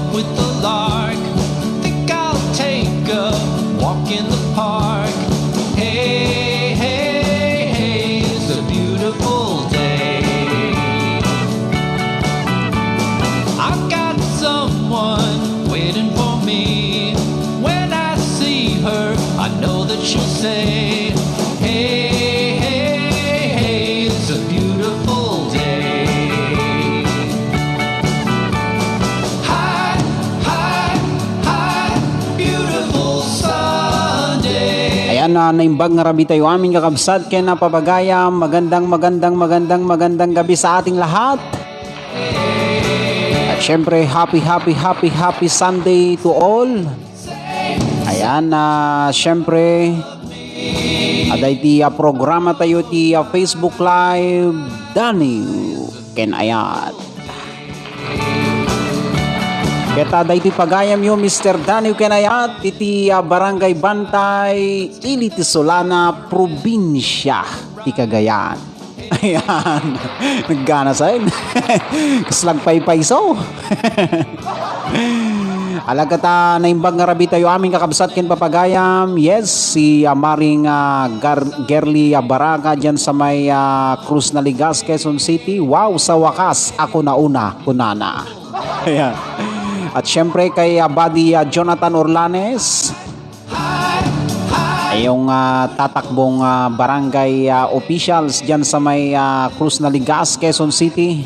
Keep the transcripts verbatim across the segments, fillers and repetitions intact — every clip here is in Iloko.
With the lark, think I'll take a walk in the park. Hey, hey, hey, it's a beautiful day. I've got someone waiting for me. When I see her, I know that she'll say, hey, hey, hey, it's a beautiful day. Hi, hi, hi, beautiful Sunday. Ayan na, naimbag nga rabii tayo amin, kakabsat, ken napapagayam. Magandang, magandang, magandang, magandang gabi sa ating lahat. At syempre, happy, happy, happy, happy Sunday to all. Ayan, ah, syempre, adda iti, ah, programa tayo ti, ah, Facebook Live, Daniw ken Ayat. Ket, ah, daytoy pagayamyo, Mister Daniw ken Ayat, iti, ah, Barangay Bantay, Ili ti Solana, Probinsia ti Cagayan. Ayan. Nagganasay. Kasla agpaypayso. Alagad ta naimbag nga rabii tayo amin, kakabsat ken papagayam. Yes, si, ah, Maring, ah, Gar-, Gerly, ah, Baraga diyan sa may, ah, Cruz Naligas, Quezon City. Wow, sa wakas, ako nauna, kunana. Ayan. At syempre kay, ah, Buddy, ah, Jonathan Orlanes. Ay, yung, ah, tatakbong, ah, barangay, ah, officials diyan sa may, ah, Cruz Naligas, Quezon City,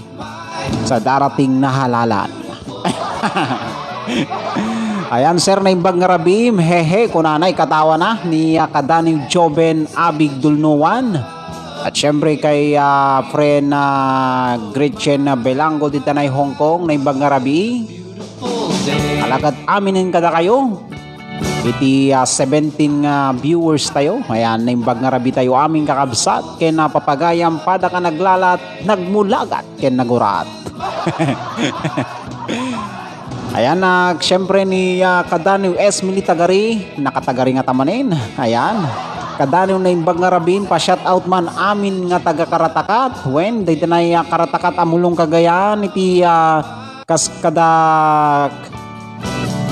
sa darating na halalan. Ayan, sir, naimbag nga rabii, hehe, kunana, ikatawa na ni, ah, kadaniw Joven Abig Dulnuan. At syempre kay, ah, friend, ah, Gretchen Belango di tanay Hong Kong, naimbag nga rabii. Alagad aminen kadakayo. Iti, ah, seventeen nga viewers tayo. Ayan, naimbag nga rabii tayo amin, kakabsat, ken napapagayam, pada ka naglalat, nagmulagat, ken nagurat. Ayan, ah, siyempre ni, ah, kadaniw Esmili Tagari, nakatagari nga tamanin. Ayan. Kadaniw naimbag nga rabii, pa-shout out man amin nga taga Karatakat. Wen, dayta nay, ah, Karatakat a mulong Cagayan, iti, ah, kas-, kada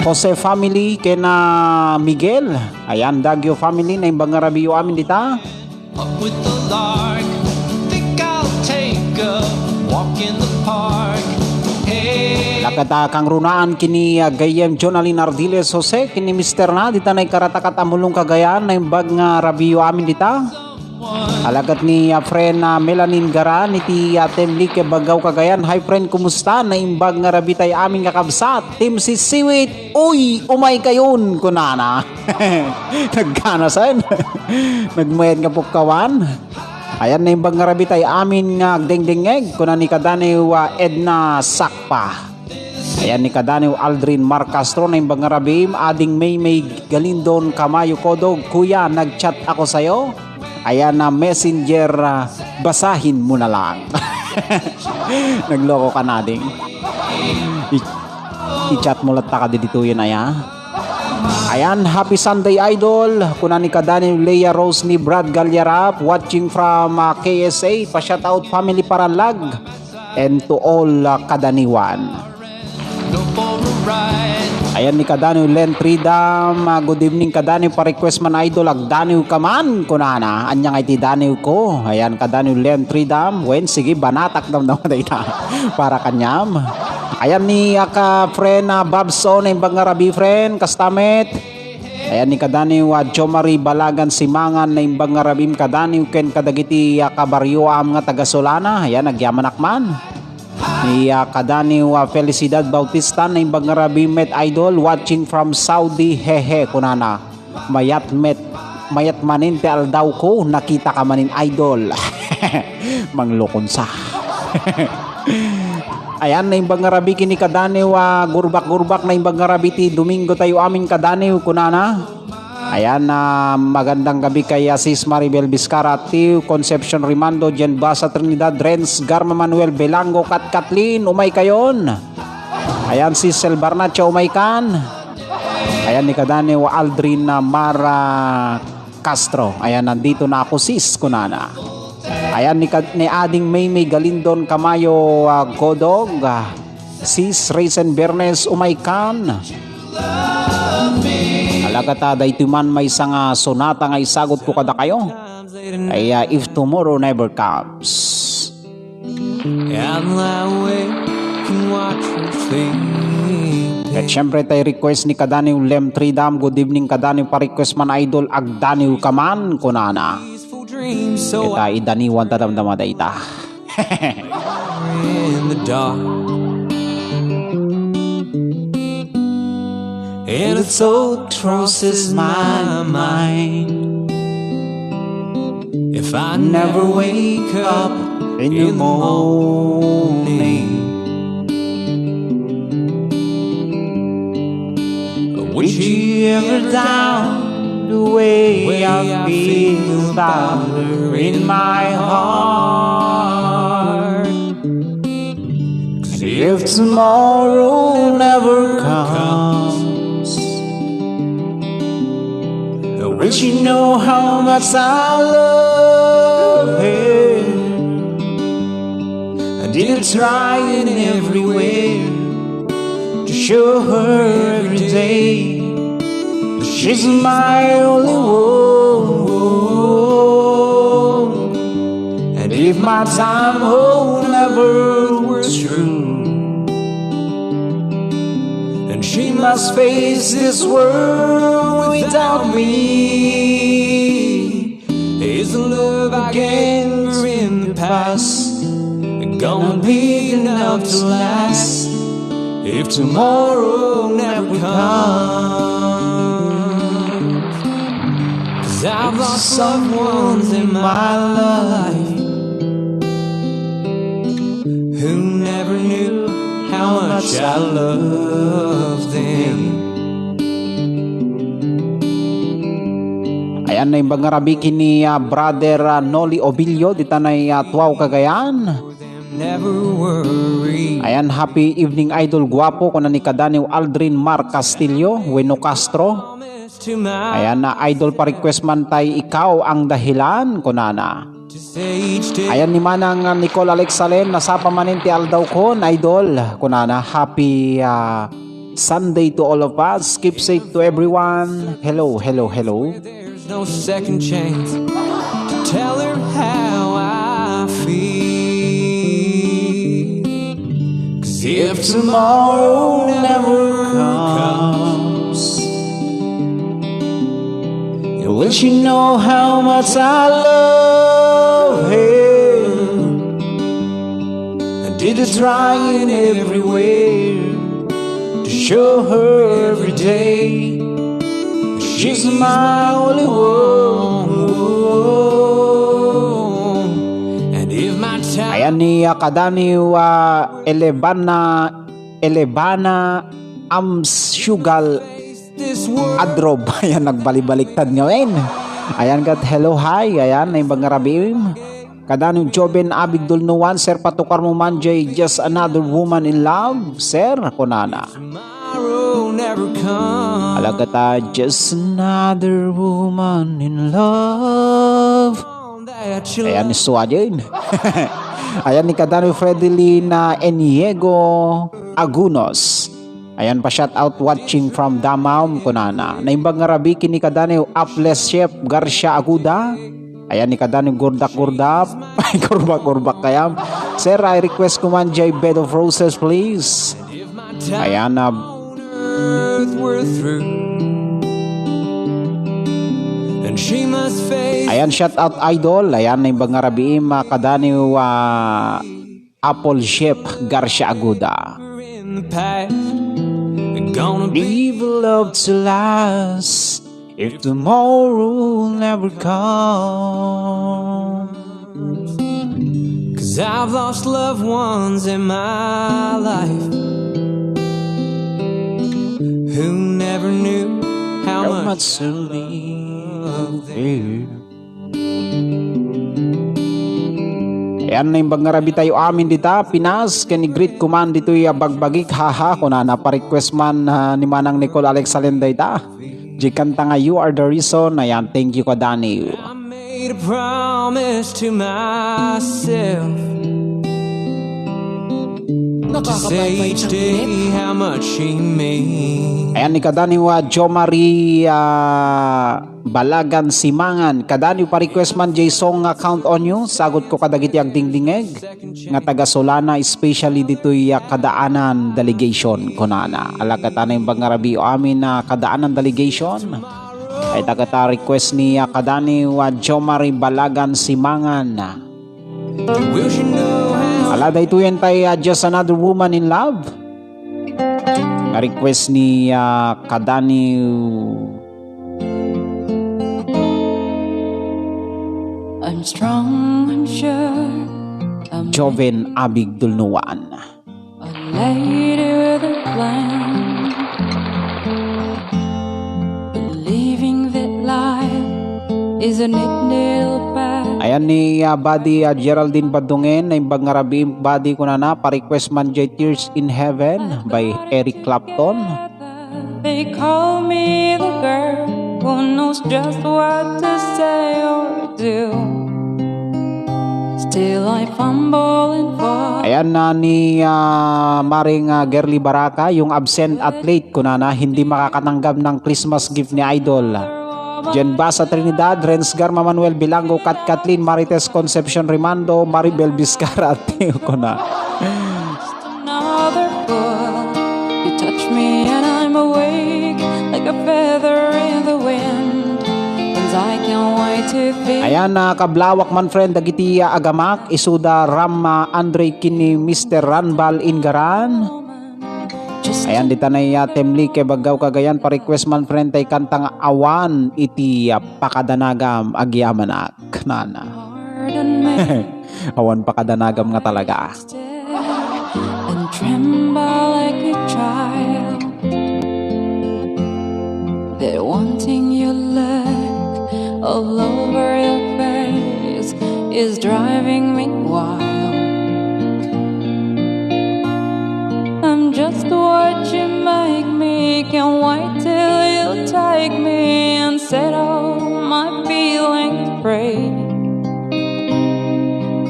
Jose family ken, ah, Miguel. Ayan, Dagio family, naimbag nga rabiiyo amin dita. Up with the lark, think I'll take a walk in the park. Hey. Lakata kangrunaan kini, ah, gayyem Jonalyn Ardiles Jose, kini mister na, dita nay Karatakat a mulong Cagayan, naimbag nga rabiiyo amin dita. Alagad ni, ah, friend, ah, Melanin Garan iti, ah, Team Like Bagao Cagayan. Hi, friend, kumusta? Naimbag nga rabii tay amin nga kabsat. Team Sisiwit, uy, umay kayon, kunana. Nagkanasan. Nagmayat nga pukkawan. Ayan, naimbag nga rabii tay amin nga agdengdengngeg, kuna ni kadaniw, ah, Edna Sakpa. Ayan ni kadaniw Aldrin Mar Castro, naimbag nga rabii, ading Maymay Galindon Camayo Codog, "Kuya, nag-chat ako sayo." Ayan na messenger, ah, basahin mo na lang. Nagloko ka na, ding. I-, i-chat mo latta ka diditoyen, aya. Ayan, happy Sunday, idol. Kuna ni kadaniw Leah Rose ni Brad Galyarap, watching from, ah, K S A. Pa-shout out family Paralag. And to all, ah, kadaniwan. Ayan ni kadaniw Len Tridam. Ah, good evening kadaniw, pa-request man, idol, agdaniw ka man, kunana. Anya nga iti daniw ko? Ayan, kadaniw Len Tridam. Wen, sige, banatak damdama dayta. Para kaniam. Ayan ni, ah, ka friend, ah, Babson, naimbag nga rabii, friend, kasta met. Ayan ni kadaniw, ah, Jo Marie Balagan Simangan, naimbag nga rabiim kadaniw ken kadagiti, ah, kabarioam nga taga Solana. Ayan, agyamanak man. Ni, ah, kadaniw, ah, Felicidad Bautista, naimbag nga rabiim met, idol, watching from Saudi, hehe, kunana. Mayat met, mayat manen ti aldaw ko, nakita ka manen, idol. Manglokon sa. Ayan, naimbag nga rabii kini kadaniw, ah, gurbak-gurbak, naimbag nga rabii ti Domingo tayo amin kadaniw, kunana. Ayan, ah, magandang gabi kay, ah, Sis Maribel Vizcara, Tiu Concepcion Rimando, Jen Basa Trinidad, Renz Garma, Manuel Belango, Kat Kathleen, umay kayon. Ayan, Sis Sel Barnacha, umay kan. Ayan, ni kadaniw Aldrin, ah, Mara Castro. Ayan, nandito na ako, sis, kunana. Ayan, ni, kad-, ni Ading Maymay Galindon Camayo, ah, Godog. Ah, Sis Raisin Bernes, umay kan. Alagata, daytoy man maysa nga sonata nga isagutko kadakayo. Ay, ah, If Tomorrow Never Comes. And lie awake and watch her fade. Ket siyempre, tay request ni kadaniw Lem Tridam. Good evening kadaniw, pa-request man, idol, agdaniw ka man, kunana. Ita, idaniwan ta damdama dayta. In the dark. And the thought crosses my mind. If I never wake up in the morning, would she ever down the way I feel about her in my heart? 'Cause if tomorrow never comes, will she know how much I love her? I did try in every way to show her every day that she's my only one. And if my time, oh, never was through, and she must face this world without me, is the love I gave her in the past gonna be enough to last if tomorrow never comes? 'Cause I've lost loved ones in my life who never knew how much I loved them. Ayan, naimbag nga rabii ken ni, ah, Brother, ah, Noli Obilio, dita nay, ah, Tuaw, Cagayan. Never worry. Ayan, "Happy evening, Idol Guapo," kuna ni kadaniw Aldrin Mar Castillo, wenno Castro. Ayan na, "Idol, pa-request man tay Ikaw ang Dahilan," kunana. Ayan ni Manang Nicole Alexalen, "Nasapa manen ti aldawkon, Idol," kunana. Happy, ah, Sunday to all of us. Keep safe to everyone. Hello, hello, hello. There's no second chance to tell her how I feel. 'Cause if tomorrow never comes, will she know how much I love her? I did try in every way to show her every day she's my only one. And if my time Ayan ni, ah, kadaniw, ah, Elebana, Elebana Amsugal Adrob. Ayan, nagbalibaliktad ngamin. Ayan ket, "Hello, hi." Ayan, naimbag nga rabiim. Kadaniw Joven Abig Dulnuan, "Sir, patukar mo man jay Just Another Woman in Love, sir," kunana. Alagata, "Just another woman in love." Ayan, isu a din. Ayan ni kadaniw Fredelina Eniego Agunos. Ayan pa, "Shout out, watching from Damaum," kunana. Naimbag nga rabii ken ni kadaniw Aples Chef Garcia Aguda. Ayan ni kadaniw Gurdak-gurdap. Ay, kurbak-kurbak kayam. "Sir, I request ko man jay Bed of Roses, please." Ayan na. Ayan, "Shout out, Idol." Ayan, naimbag nga rabiim, ah, kadaniw, ah, Apple Chef Garcia Aguda. Leave love to last if tomorrow never comes. 'Cause I've lost loved ones in my life who never knew how much I loved them. Ayan, naimbag nga rabii tayo amin dita, Pinas, ken i-greet ko man ditoy a bagbagik, haha, kunana, pa-request man, ah, ni Manang Nicole Alex Salenda ita. Jay kanta nga You Are the Reason, ayan, thank you kadaniw. I made a promise to myself To say each day how much she means. Ayan ni kadaniw a Jo Marie, ah, Balagan Simangan. Kadaniw pa-request man jay song nga Count on You. Sagot ko kadagiti agdingdingeg nga taga Solana, especially ditoy, ah, Kadaanan Delegation, kunana. Alagkatana imbag nga rabii amin a Kadaanan Delegation. Ay taga ta request ni, ah, kadaniw a Jo Marie Balagan Simangan. Ala, daytoyen tay, ah, Just Another Woman in Love. Nga request ni, ah, kadaniw I'm strong, I'm sure. I'm Joven Abig Dulnuan. A lady with a plan. Believing that life is a neat little path. Ayan ni, ah, Buddy, ah, Geraldine Badungen, naimbag nga rabii, Buddy, kunana, pa-request man jay Tears in Heaven by Eric Clapton. They call me the girl who knows just what to say or do. Still I fumble and fall. Ayan na ni, ah, Maring, ah, Gerly Baraka, yung absent at late, kunana, hindi makakatanggap ng Christmas gift ni Idol. Jen Basa Trinidad, Renz Garma Manuel Bilanggo, Kat Kathleen, Marites Concepcion Rimando, Maribel Vizcara, at Tio, kuna. Another book. You touch me and I'm awake like a feather in the wind. And I can't wait to feel. Ayan, ah, kablawak man, friend, dagiti, ah, agamak, isuda Ram, ah, Andre ken ni Mister Ranbal Ingaran. Ayan, ditanay, ah, Temli, Kebagao, Cagayan, pa-request man, friend, tay kanta nga Awan iti, ah, Pakadanagam, Agyamanak, nana. Pardon me. Awan pakadanagam nga talaga. And tremble like a child. That wanting your look all over your face is driving me wild. I'm just what you make me. Can't wait till you take me and set all my feelings free.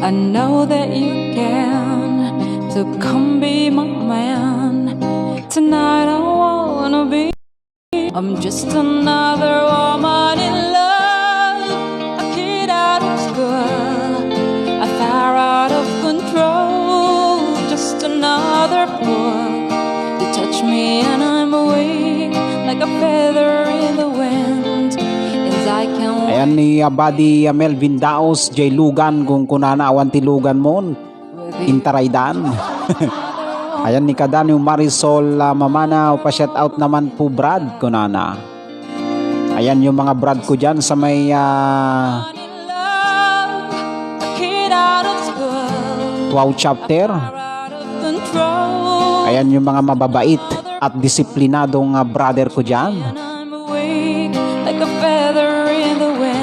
I know that you can, so come be my man. Tonight I wanna be. I'm just another woman in love, a kid out of school, a fire out of control, just another book. You touch me and I'm awake like a feather in the wind. Yes, I can. Ayan ni, ah, Buddy, ah, Melvin Daos, jay lugan, kung kunana awan ti lugan mo, intaraydan. Ayan ni kadaniw Marisol, ah, Mamanaw, pa-shout out naman po, Brad, kunana. Ayan yung mga Brad ko dyan sa may, ah, twelve chapter. Ayan yung mga mababait at disiplinadong, ah, brother ko dyan.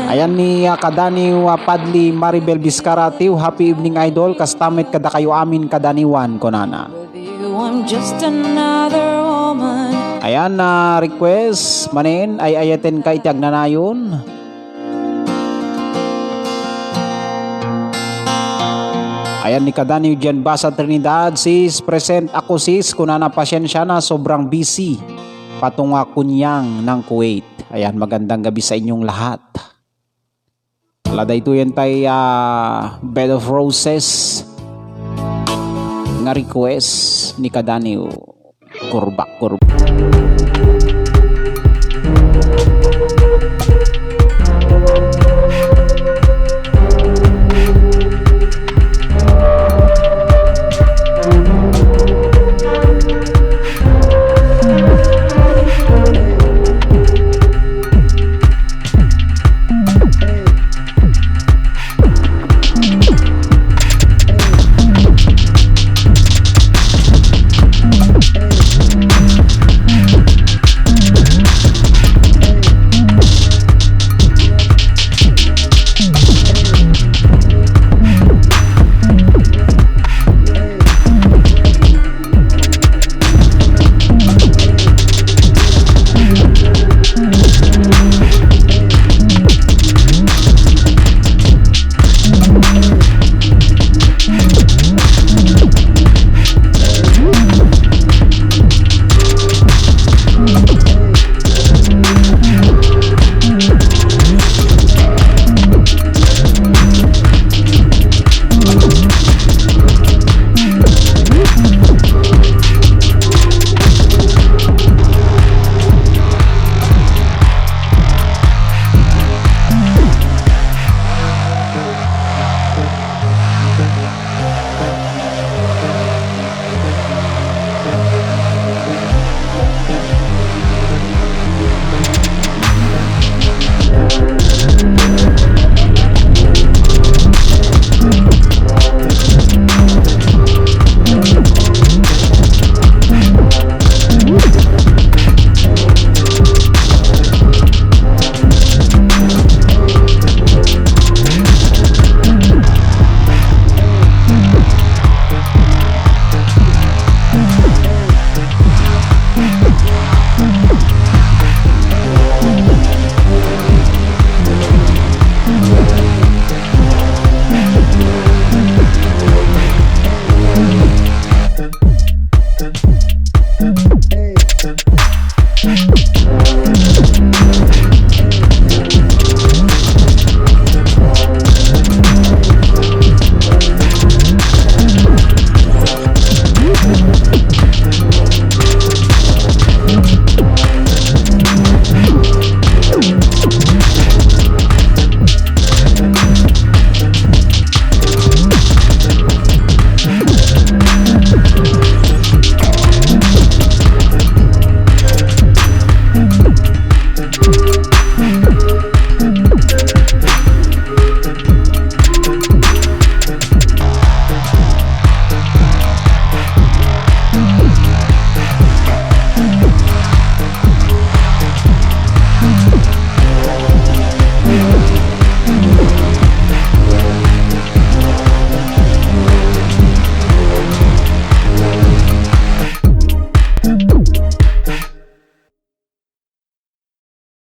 Ayan ni, ah, kadaniw, ah, Padli Maribel Vizcarra, Tiw, happy evening, idol. Kasta met kadakayo amin kadaniwan, kunana. Ayan, ah, request manen, ay-ayaten ka iti agnanayon. Ayan ni kadaniw Jen Basa Trinidad, "Sis, present ako, sis." Kunana, "Pasensia na, sobrang busy." Patunga Kunyang ng Kuwait. Ayan, magandang gabi sa inyong lahat. Ala, daytoyen tay, ah, Bed of Roses nga request ni kadaniw. Kurbak, kurbak.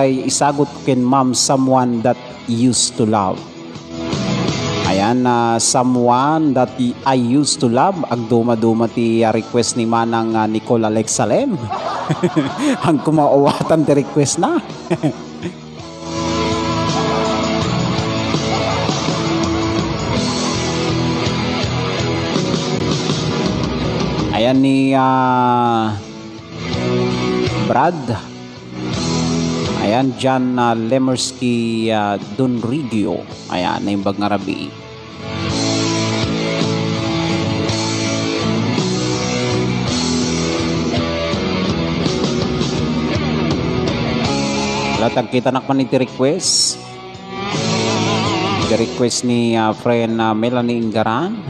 ay isagut ken Ma'am Someone That Used to Love. Ayan, ah, Someone That I Used to Love. Agdumaduma ti, ah, request ni Manang, ah, Nicole Alexa Len. Ang kumawatan ti request na. Ayan ni, ah, Brad. Ayan, John, ah, Lemersky, ah, Don Rigio. Ayan, naimbag nga rabii. Latag kita nakman iti request. Iti request ni, ah, friend, ah, Melanie Ingaran.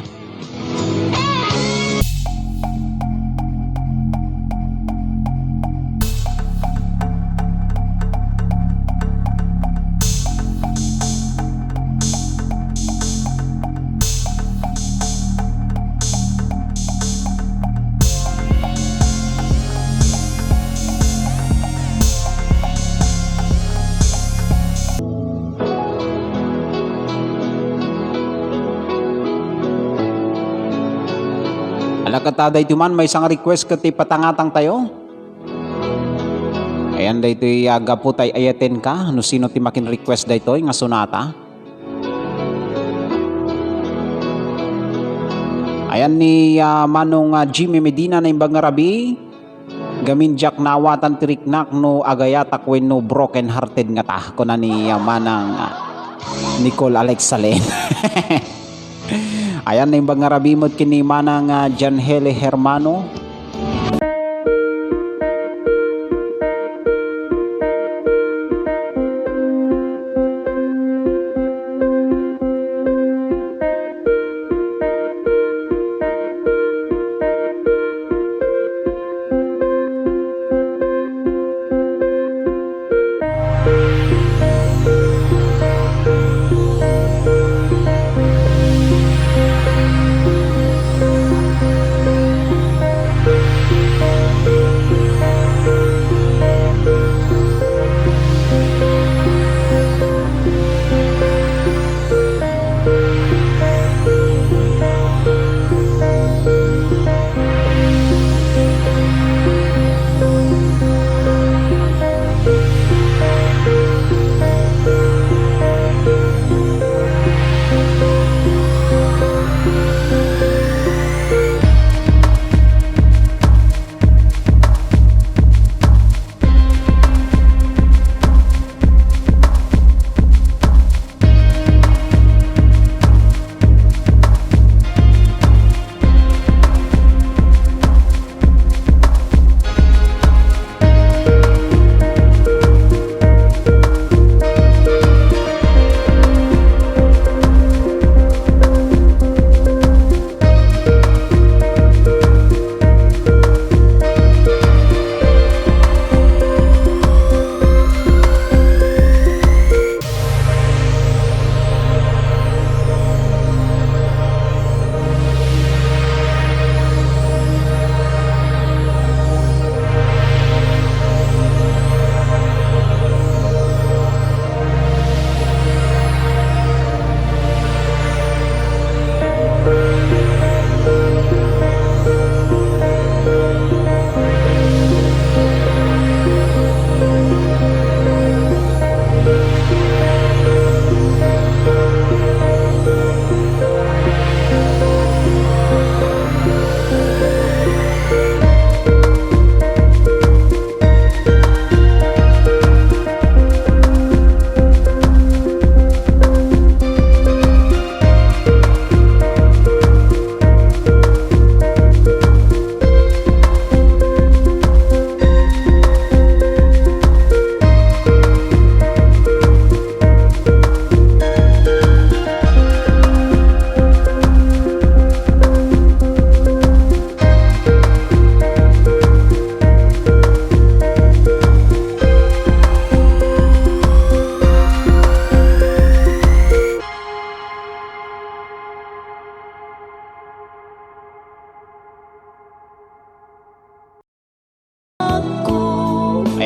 Ala, ket daytoy man, maysa nga request ket ti patangatang tayo. Ayan, daytoy, ah, gapu tay ayatenka. No sino ti makin-request daytoy nga sonata? Ayan ni, ah, Manong, ah, Jimmy Medina, naimbag nga rabii. Gamin diak naawatan ti riknak no agayatak wenno broken hearted ngata, kuna ni, ah, Manang, ah, Nicole Alexa Len. Ayan, naimbag nga rabii met ken ni Manang, ah, Janhele Hermano.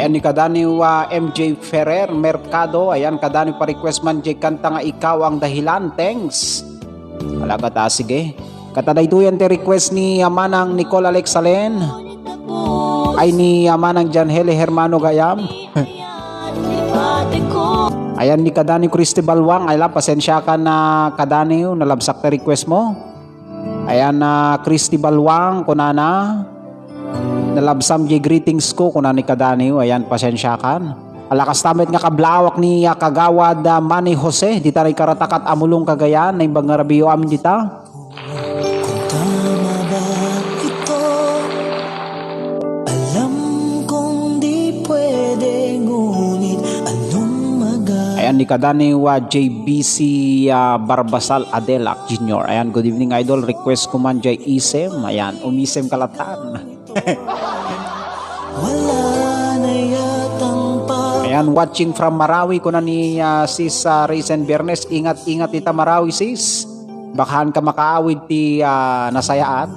Ni kadaniw, ah, M J Ferrer Mercado, ayan, kadaniw pa-request man jay kanta nga Ikaw ang Dahilan. Thanks. Alagad, ah, sige. Ket daytoyen ti request ni, ah, Manang Nicole Alexalen. Ay, ni, ah, Manang Janhele Hermano Gayam. Ayan, ni kadaniw Christy Balwang. Ay la, pasensiakan na kadaniw, nalabsak ti request mo. Ayan, ah, Christy Balwang, kunana. Nalabsam jay greetings ko, kuna ni kadaniw. Ayan, pasensiakan. Ala, kasta met nga kablawak ni, ah, Kagawad, ah, Manny Jose, dita Karatakat, Amulong, Cagayan, naimbag nga rabii amin dita. Kung tama ba ito? Alam kong di pwede, ngunit anong maga- Ayan, ni kadaniw, ah, J B C, ah, Barbasal Adelak Junior. Ayan, good evening, idol. Request ko man jay Isem. Ayan, umisem ka latan. Wala na yatang pa- Ayan, watching from Marawi, kuna ni, ah, Sis, ah, Raisin Bernes. Ingat-ingat ita Marawi, sis. Baka haan ka makaawid ti, ah, nasayaat.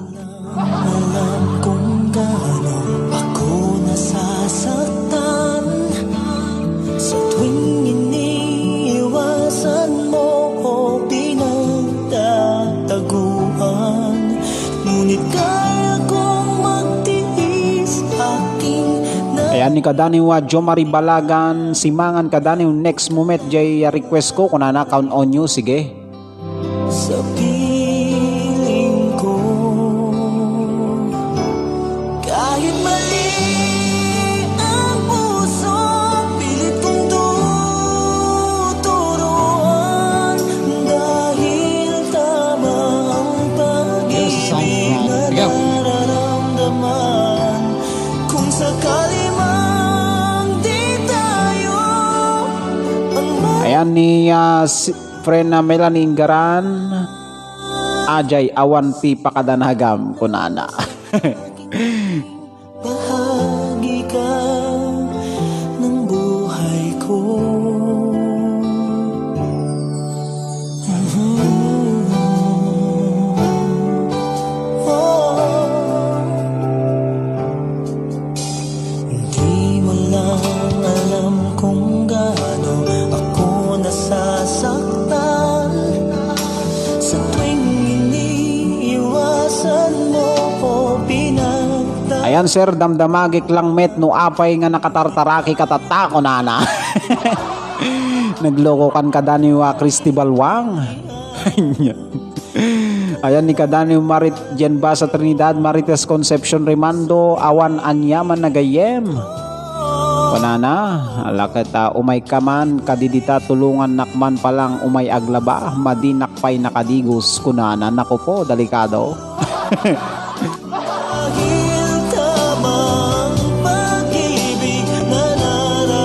Alam kung gaano ako nasasaktan sa tuwing iniiwasan mo o pinagtataguan. Ngunit kaya kong magtiis, aking na- Ayan, ni kadaniw, ah, Jo Marie Balagan, simangan kadaniw next moment, jay, ah, request ko, kunana, Count on You, sige. Sa piling ko, kahit mali ang puso, pilit kong tuturuan, dahil tama ang pag-ibig na nararamdaman. Kung sakali mang di tayo ang mag- Ayan ni, ah, si, Friend na Melanie Inggaran, ajay awan ti pakadanagam, kunana. Bahagi ka ng buhay ko. Oh. Di mo lang alam kung gaano ako nasasaktan sa tuwing iniiwasan mo o pinagta- Ayan, sir, damdamagik lang met no apay nga nakatartaraki ka tatta, kunana. Naglokokan kadaniw, ah, Christy Balwang. Ayan, ni kadaniw Marit Jenbasa Trinidad, Marites Concepcion Rimando, awan aniaman na gayyem. Kunana, ala ket, ah, umay ka man, kadi dita tulongannak man palang umay aglaba, madinak pay nakadigos, kunana, naku po, delikado.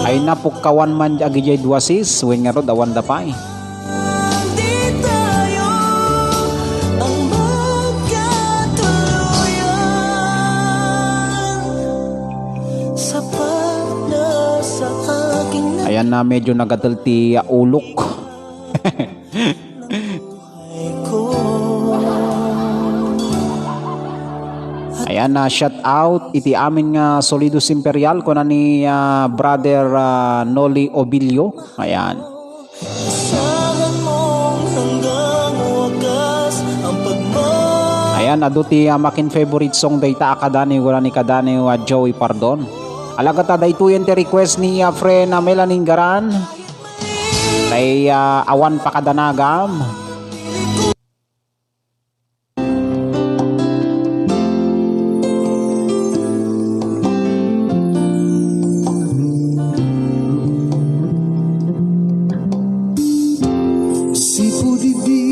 Ay, napukkawan man agidiay dua sis, wen ngarud, awan da pay. Di tayo ang magkatuluyan. Sapat na sa aking na- Ayan na, medyo nagatel ti ulok. Ayan na, shout out iti amin nga Solidos Imperial, kuna ni, ah, Brother, ah, Noli Obilio. Ayan. Ayan, adu ti, ah, makin favorite song dayta a kadaniw, wala ni kadaniw, ah, Joey Pardon. Alagad ta daytoyen ti request ni, ah, friend, ah, Melanie Garan. Tay, ah, awan pakadanagam. Sipud idi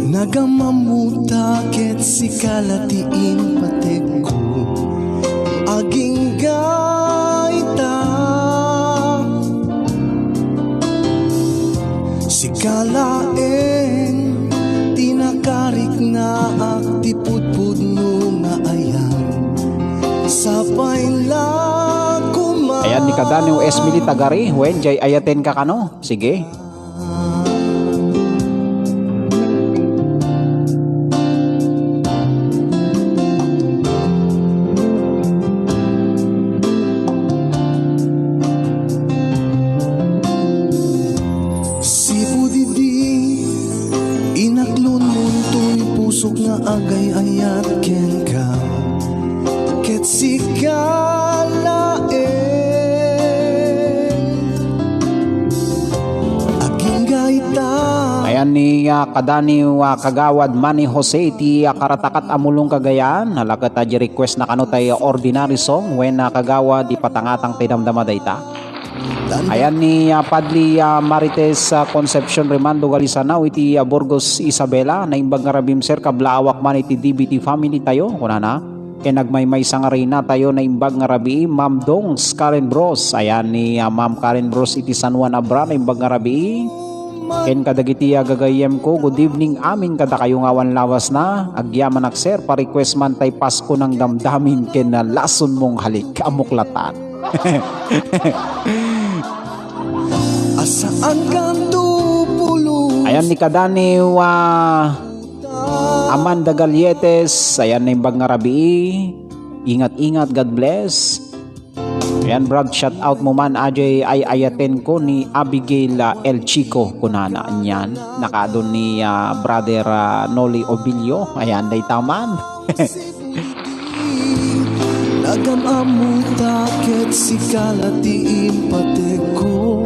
nagamammuta ket sika la ti impategko, agingga ita. Sika laeng ti nakariknaak ti pudpudno nga ayan. Sapay la koma. Ayan ni kadaniw Esmili Tagari, wen, jay ayaten ka kano? Sige. Ah, kadaniw, ah, Kagawad Manny Jose iti, ah, karatakat a mulong Cagayan, nalaket a di request na kano tay ordinary song, wen, ah, Kagawad, ipatangatang ti damdama dayta. Ayan ni, ah, Padli, ah, Marites, ah, Concepcion Remando Galisanao iti, ah, Burgos Isabela, naimbag nga rabim, sir, kablaawak man iti D B T family tayo, kunana. Ken nagmaymaysa nga reyna tayo, naimbag nga rabii, Ma'am Dongs Karen Bros. Ayan ni, ah, Ma'am Karen Bros iti San Juan Abra, naimbag nga rabii. Ken kadagiti, ah, gagayyemko, good evening amin kadakayo nga awan lawasna. Agyamanak, sir, pa-request man tay Pasko nang Damdamin ken, ah, Lason Mong Halik a Muklatan. Asaan kan tupulo. Ayan ni kadaniw, ah, Amanda Galletes, ayan, naimbag nga rabii. Ingat-ingat, God bless. Ayan, Brad, shout out mo man, Ajay, ay-ayatenko ni Abigail, ah, El Chico, kunana, anyan. Nakaadun ni, ah, Brother, ah, Noli Obilio, ayan, dayta man. Nagam-ammoda ket sika la ti impategko.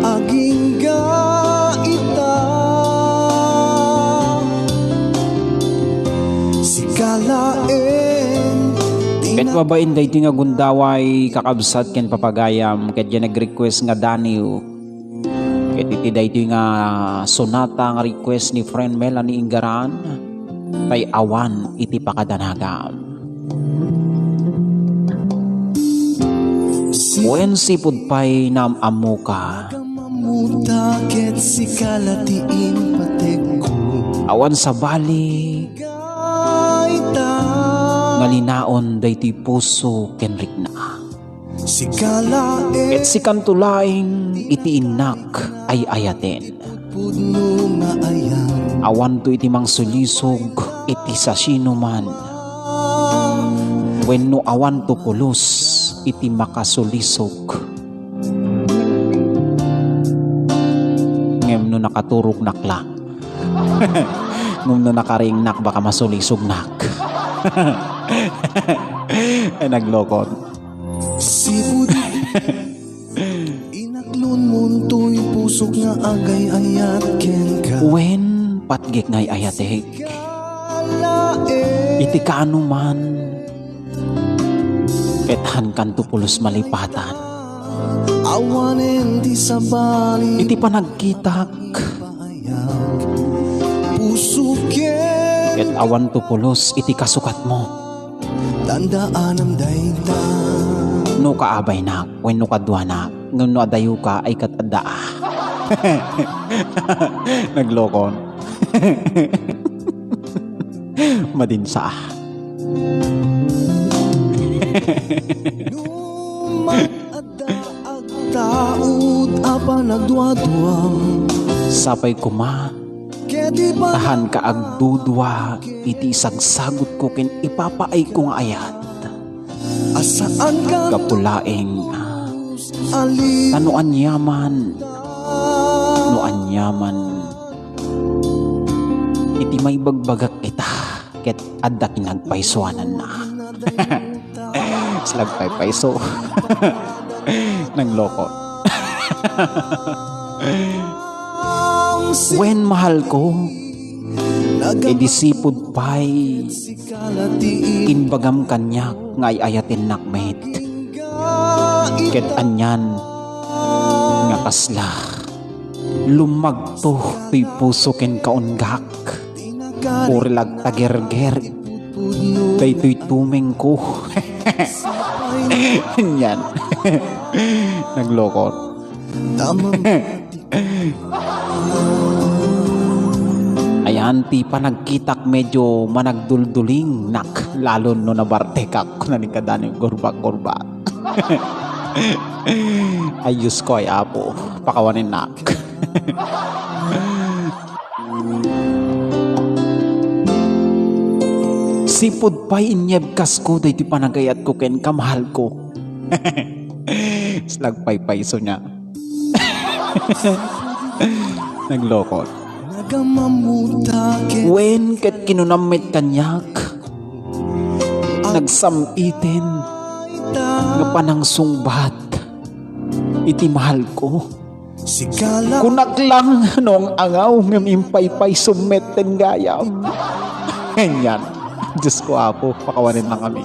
Agingga ita. Sika laeng ti Ket na- babaen daytoy nga gundaway, kakabsat ken papagayam, ket diay nag-request nga daniw. Ket iti daytoy nga sonata nga request ni friend Melanie Ingaran, tay awan iti pakadanagam. Wen sipud pay naam-ammoka. Ammoda ket sika la ti impategko. Awan sabali. Gaita. Nga linaon daytoy puso ken rikna. Sika laeng. Ket sikanto laeng iti innak ay-ayaten. Pudno nga ayan. Awanto iti mangsulisog iti sasinoman. Wenno awanto pulos iti makasulisog. Ngem no nakaturognak la. Ngem no nakaringnak, baka masulisognak. Ay, naglokon. Sipud inaklonmon toy pusok nga agay-ayat kenka. Wen patgek nga ay-ayatek. Iti kaano man, ket hankanto pulos malipatan. Awanen ti sabali. Iti panagkitak. Puso ken. Ket awanto pulos iti kasukatmo. Tandaanam dayta. No kaabaynak wenno kaduanak, ngem no adayoka ay ket adda a. Naglokon. Madinsa. No man adda agtaud a panagduaduam. Sapay koma, ket ipan- tahanka agdudua iti isagsagutko ken ipapaayko nga ayat. Asaan ka gapu laeng. Ali. Ta no aniaman, no aniaman, iti maibagbagak ita, ket adda kinagpaysuananna. Sulagpaypayso. Nagloko. Wen, mahalko, idi sipud pay imbagam kaniak nga ay-ayatennak met. Ket anian nga kasla, lumagto toy puso ken kaunggak. Puri la agtagerger daytoy tumengko. Anian. Nagloko. Ayan ti panagkitak, medyo managduldulingnak, lalo no nabartekak, kuna ni kadani gurbak-gurbak. Ay, Diyos ko, ay Apo, pakawaninnak. Sipud pay inyebkasko daytoy panagayatko kenka, mahalko. Sulagpaypayso niya. Nagloko. Wen, ket kinunam met kaniak, nagsam-iten nga panangsungbat iti mahalko. Kunak lang no ang-angaw ngem impaypay summet ten gayam. Nganyan. Diyos ko, Apo, pakawanen lang kami.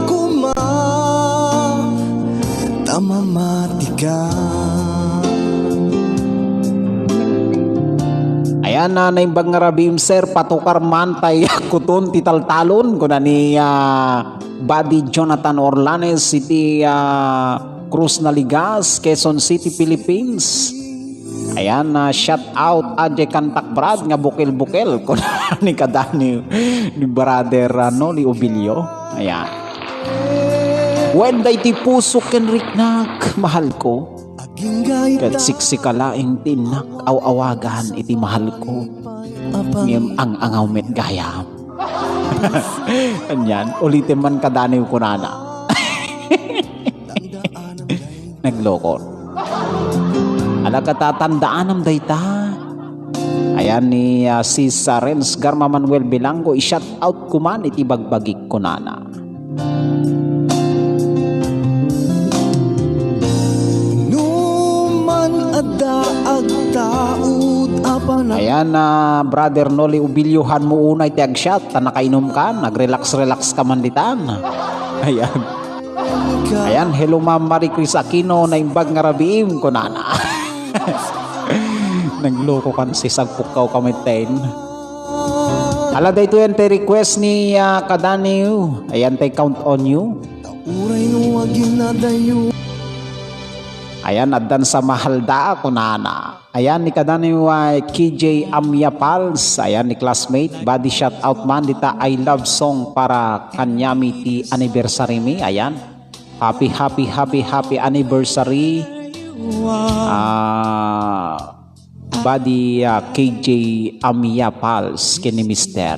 Koma, ta mamatika. Ayan na, naimbag nga rabiim, sir, patukar man tay kuton ti taltalon, kuna ni, ah, Buddy Jonathan Orlanes iti, ah, Cruz Naligas, Quezon City, Philippines. Ayan, ah, shout out, Aje Kantak Brad nga bukel-bukel, kuna ni kadani ni brother, ano, ni Obilio. Ayan. Wen daytoy pusok ken riknak, mahal ko. Ket siksika laeng ti innak aw-awagan iti mahal ko. Ngem ang-angaw met gayam. Anian, ulitem man kadaniw kunana. Nagloko. Ala, katatandaanam dayta. Ayan ni, ah, sis, ah, Renz Garma Manuel Bilanggo, i-shout out ko man iti bagbagik kunana. Numan adda agtaud a panag- Ayan, ah, Brother Noli Ubilio, hanmo unay ti agshot, ta nakainumkan, nagrelax-relax ka man ditan. Ayan. Ayan, "Hello, Ma'am Marie Chris Aquino, naimbag nga rabiim," kunana. Naglokokan, sis, agpukkaw ka metten. Ala, daytoy ti request ni, ah, kadaniw. Ayan, tay Count on You. Uray no aginadayo. Ayan, addan sa mahalda, kunana. Ayan, ni kadaniw, ah, K J Amia Pals. Ayan, ni classmate. Body shout out man dita I love song para kaniami ti anniversary mi. Ayan. Happy, happy, happy, happy anniversary. Ah, Buddy, ah, K J Amia Pals ken ni Mister.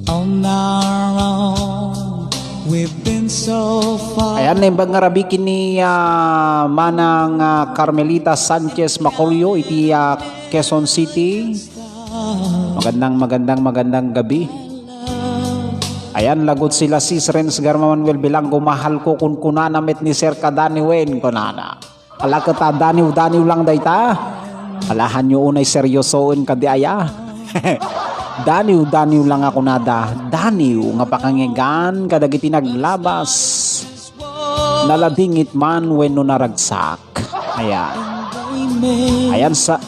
On our own, we've been so far. Ayan, naimbag nga rabii ken ni, ah, Manang, ah, Carmelita Sanchez Macorio iti, ah, Quezon City. Magandang, magandang, magandang gabi. Ayan, lagot sila, sis Renz Garma Manuel Bilanggo, "Mahal ko," kunkunana met ni Sir kadaniwen, kunana. Ala, ket a daniw-daniw lang dayta. Alahanyo unay seryosoen kadi aya. Daniw-daniw lang a kunada. Daniw nga pakangegan kadagiti naglabas. Naladingit man wenno naragsak. Ayan. Ayan sa,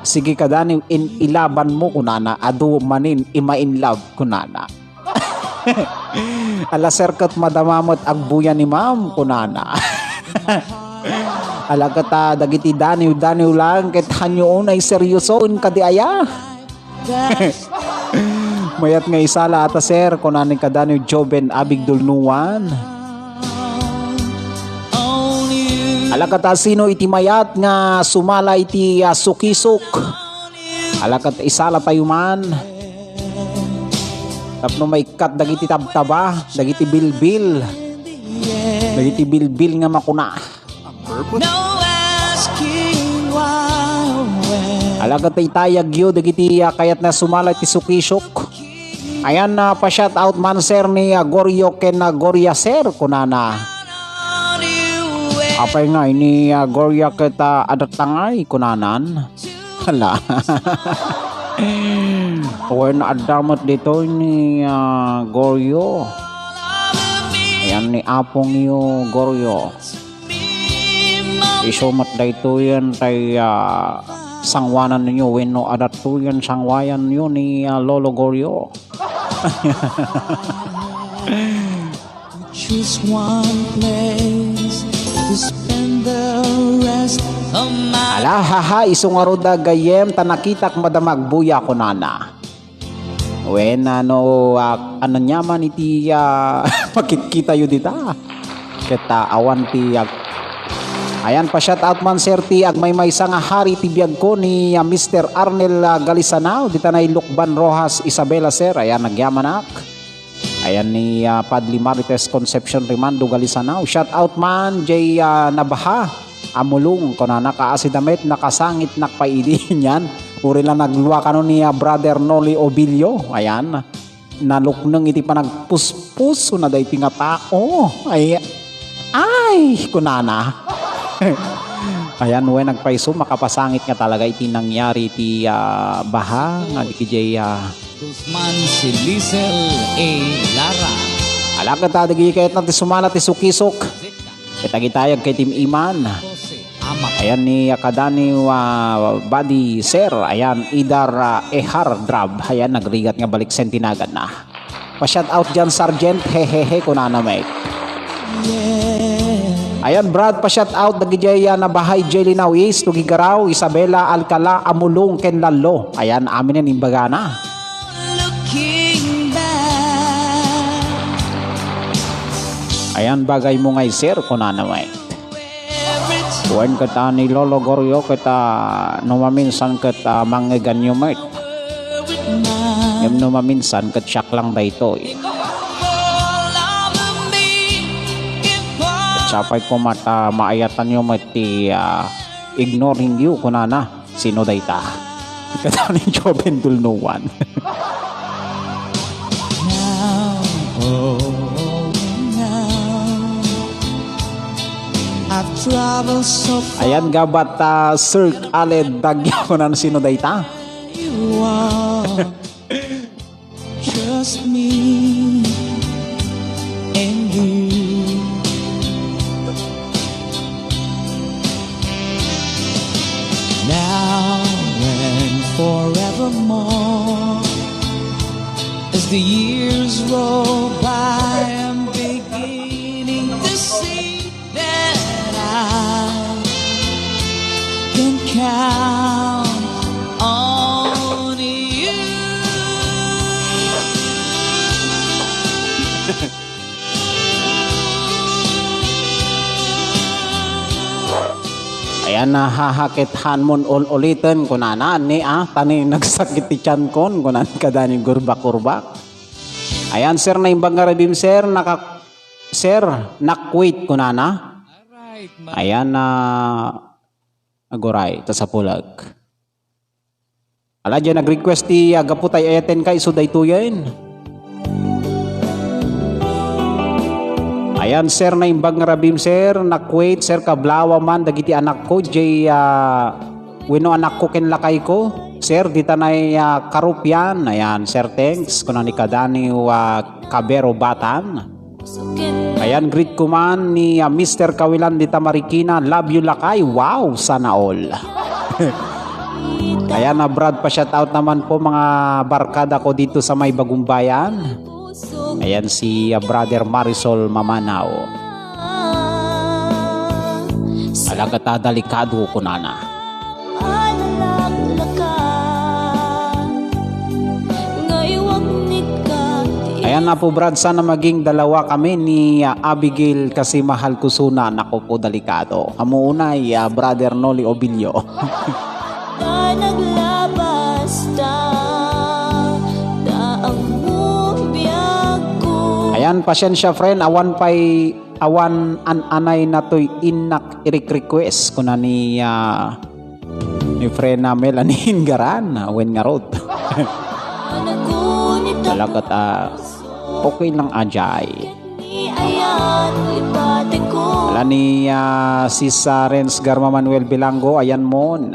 "Sige kadaniw, in-, ilabanmo," kunana. "Adu manin, ima in love," kunana. "Ala, sir, ket madama met agbuya ni ma'am," kunana. Ala, ket, ah, dagiti daniw-daniw lang, ket hanyo unay seryosoen kadi aya. "Mayat nga isala ata, sir," kunana ni kadaniw Joven Abigdulnuan. Ala, ket, ah, sino iti mayat nga sumala iti, ah, sukisok? Ala, ket isala tayo man. Tapno maikkat dagiti tabtaba, dagiti bilbil. Dagiti bilbil nga makuna. No asking why, when. Ala, ket itayagyo dagiti, ah, kayatna sumala iti sukisok. Ayan, ah, pa-shout out man, sir, ni, ah, Gorio ken, ah, Goria, sir, kunana. Apay nga ini, ah, Goria ket, ah, adatta ngay, kunanan. Hala. Wen, adda met ditoy ni, ah, Gorio. Ayan ni apongyo, Gorio. Isu met daytoyen tay, ah, sanguananyo wenno adattoyen sanguayanyo ni, ah, Lolo Gorio. Choose one place to spend the rest of my. Ala, haha, isu ngarud a gayyem, ta nakitak madama agbuya, kunana. Wen, ano, ah, ano niya man iti, ah, makitkitayo dita. Ket, ah, awan ti ag-, ayan, pa-shout out man, sir, ti agmaymaysa nga hari ti biagko ni, ah, Mister Arnel, ah, Galisanao, dita nay Lukban, Roxas, Isabela, sir. Ayan, nagyamanak. Ayan ni, ah, Padli Marites Concepcion Rimando Galisanao. Shout out man, J, ah, Nabaha. Amulong, kunana, kaasi da met, nakasangit nakpaidi niyan. Uri la naglua kano ni, ah, Brother Noli Obilio. Ayan. nalukneng iti panagpuspusona daytoy nga tao. Ay, ay, kunana. Ayan, wen, agpayso, makapasangit nga talaga iti nangyari iti, ah, baha nga di kediay, ah, Guzman, si Lizel A. Lara. Ala, ket, ah, dagiti kayatna ti sumala ti sukisok. Ket agitayag ket im-iman. Ayan ni, ah, kadaniw, ah, Buddy Sir. Ayan, Idar, ah, Ehar Drab. Ayan, nagrigat nga baliksen ti naganna. Pa-shout out dian, Sergeant. Hehehe, kunana met. Ayan, Brad, pa-shout out dagiti, ah, nabahay, Jelly Nauis, Tugi Garaw, Isabela Alcala, Amulong, ken Lallo. Ayan, aminen imbagana. Ayan, bagay mo ngay, sir, kunana met. Wen, ket, ah, ni Lolo Gorio ket, ah, no maminsan ket, ah, mangngeganyo met. Ngem no maminsan ket siak lang daytoy. Ket sapay koma ta maayatanyo met ti, ah, ignoring you, kunana. Sino dayta? Kadani Joven Dulnuan. Now, oh, now, I've traveled so far. Ayan, gabat, ah, Sir Aled Dagyaw, kunan, sino dayta? You are. Just me and you. Now and forevermore. As the years roll by, I'm beginning to see that I can count on you. Ayan na, haha, ket haan mon ul-uliten, kunana, ni, ah, tani nagsakit ti tiyankon, kunan kadani gurbak-gurbak. Ayan, sir, naimbag nga ribim, sir, naka-, sir, nakwit, kunana. Ayan na, aguray, ta sapulek. Ala, diay nag-request ti, ah, gapu tay ayatenka isu daytoyen. Ayan, sir, naimbag nga ribim, sir, nakwit, sir, kablawa man dagiti anakko, diay, ah, wenno anakko ken lakayko, sir, dita nay, ah, karupian. Ayan, sir, thanks. Kuna ni kadaniw, ah, Kabero Batan. Ayan, greet ko man ni, ah, Mister Kawilan dita Marikina. Love you, lakay. Wow, sana all. Ayan, ah, Brad, pa-shoutout naman po mga barkada ko dito sa may Bagumbayan. Ayan si, ah, Brother Marisol Mamanaw. Alagad ta delikado, kunana. Ayan na po, Brad, sana maging dalawa kami ni, ah, Abigail kasi mahal ko suna. Nako po, delikado. Amo unay, ah, Brother Noli Obilio. Ta naglabas ta, ta ammo biag ko. Ayan, pasensya, friend, awan pay, awan an-anay natoy innak i-request, kuna ni, ah, ni friend na Melanie Ingaran, wen ngarud. Talaga ta, okay lang, ajay. Ala ni, ah, Sis, ah, Renz Garma Manuel Bilanggo, ayan mon.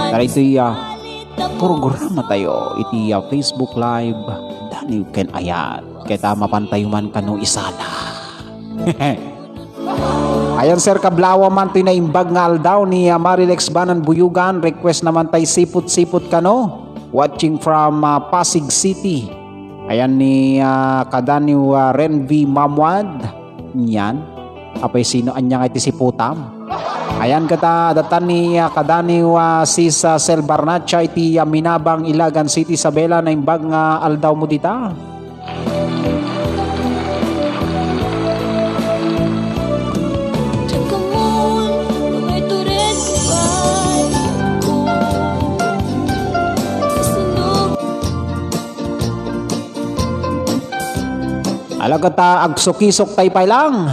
Daytoy, ah, programa tayo iti, ah, Facebook Live, Daniw ken Ayat. Ket, ah, mapan tayo man kano isala. Ayan, sir, kablawa man toy naimbag nga aldaw ni, ah, Marilex Banan Buyugan. Request naman tay Sipot-Sipot Kano. Watching from, ah, Pasig City. Ayan ni, ah, kadaniw, ah, Renvy Mamuad. Niyan. Apay sino anya nga iti siputam? Ayan kata, datan ni, ah, kadaniw, ah, Sis, ah, Sel Barnacha iti, ah, Minabang, Ilagan City, Isabela, naimbag nga aldaw mo dita. Alagad ta agsukisok tay pay lang.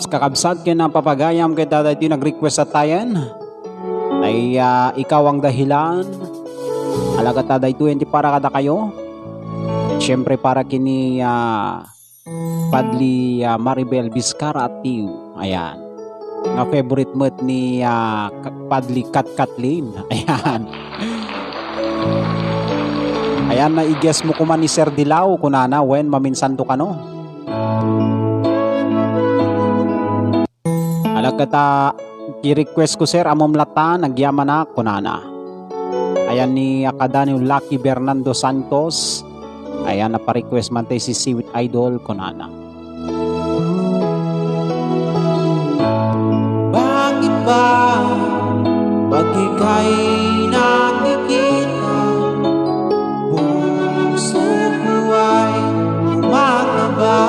Kakabsat ken a papagayam ket daytoy nag-request a tayen. Ay, ah, Ikaw ang Dahilan. Alagad ta daytoy ti para kadakayo. Siyempre para kini, ah, Padli, ah, Maribel Vizcara Atiu. Ayan. Nga favorite met ni, ah, Ka-, Padli Kat Katlin. Ayan. Ayan, na i-guess mo kuman ni Sir Dilaw, kunana, wen maminsan to kano. Alagad ta i-request ko, sir, ammom latta, nagyamanak, kunana. Ayan ni, ah, kada ni Lucky Bernardo Santos. Ayan, napa-request man tay si Siwit Idol, kunana. Bakit ba pag ika'y nakikita, puso ko ay kumakaba?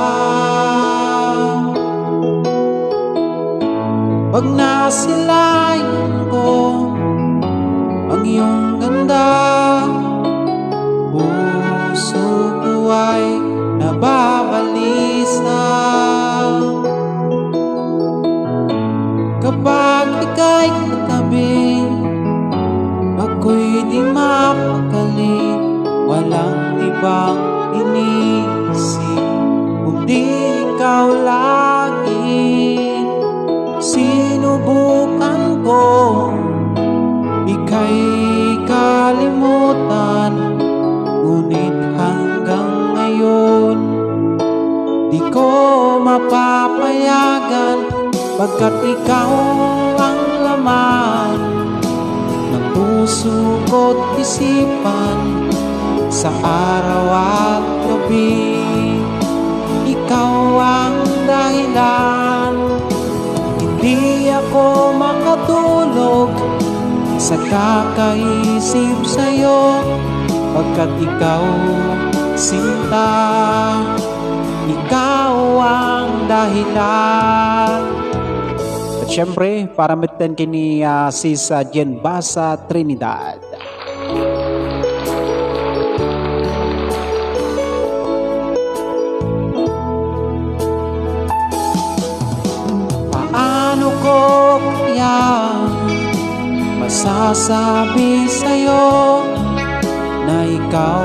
Pag nasilayan ko ang iyong ganda, puso ko ay nababalisa. Kapag ika'y katabi, ako'y di mapakali, walang ibang inisip, kundi ikaw lagi. Sinubukan ko ika'y kalimutan, ngunit hanggang ngayon, di ko mapapayagan, pagkat ikaw ang laman ng puso ko't isipan sa araw at gabi. Ikaw ang dahilan, hindi ako makatulog sa kakaisip sa'yo, pagkat ikaw, sinta, ikaw ang dahilan. At syempre, para metten kini, ah, Sis, ah, Jen Basa Trinidad. Paano ko kaya masasabi sa'yo na ikaw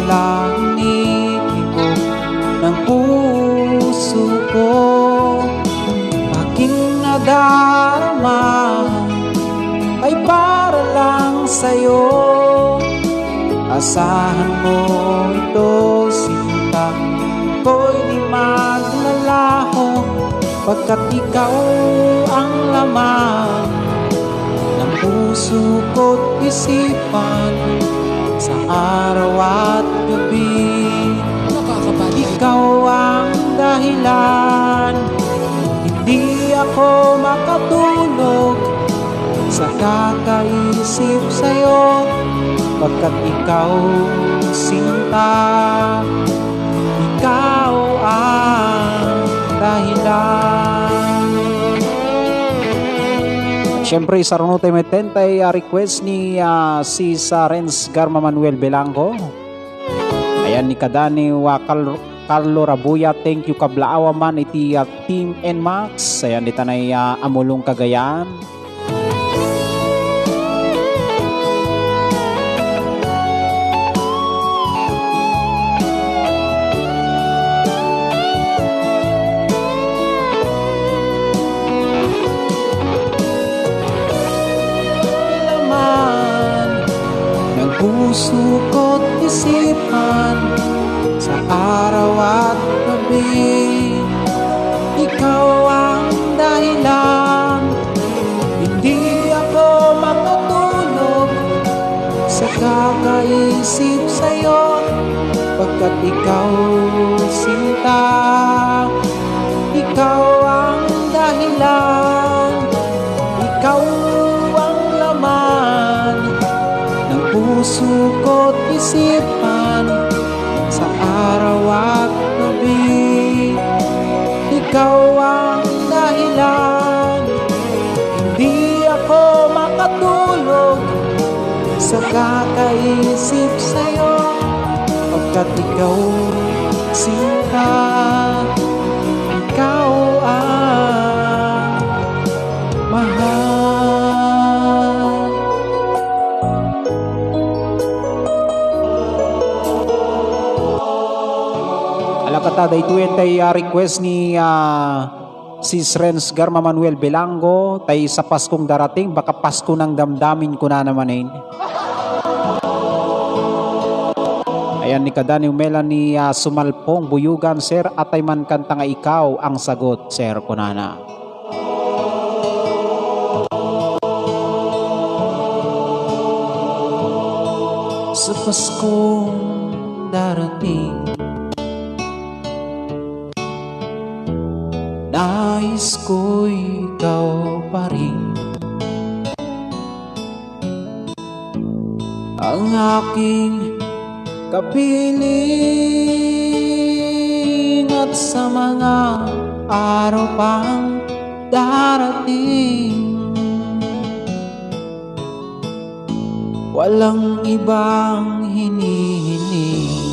lang inibok ng puso ko? Aking nadarama ay para lang sa'yo. Asahan mo ito, sinta, ako'y di maglalaho, pagkat ikaw ang laman ng puso ko't isipan sa araw at gabi. Nakakabalik. Ikaw ang dahilan, hindi ako makatulog sa kakaisip sa'yo, pagkat ikaw, sinta, ikaw ang dahilan. Siyempre, isaruno tayo metten tay, ah, request ni, ah, Sis Renz Garma Manuel Belangco. Ayan ni kada ni, ah, Carl-, Carlo Rabuya, thank you, kablaawa man iti, ah, Team N max. Ayan, dita nay, ah, Amulong, Cagayan. Laman ng puso ko't isipan sa araw at gabi. Ikaw ang dahilan, hindi ako makatulog sa kakaisip sa'yo, pagkat ikaw, sinta, ikaw ang dahilan, ikaw ang laman ng puso ko't isipan sa araw at gabi. Ikaw ang dahilan, hindi ako makatulog sa kakaisip sa'yo, pagkat ikaw, sinta, ikaw ang Kata daytoyen tay, ah, request ni, ah, Sis Renz Garma Manuel Belango, tay sa Paskong darating, baka Pasko nang damdamin, kunana manen. Ayan ni Kadani Melanie, ah, Sumalpong Buyugan, "Sir, atay man kanta nga Ikaw ang Sagot, sir," kunana. Sa Paskong darating, nais ko ikaw pa rin. Ang aking kapiling at sa mga araw pang darating, walang ibang hinihiling.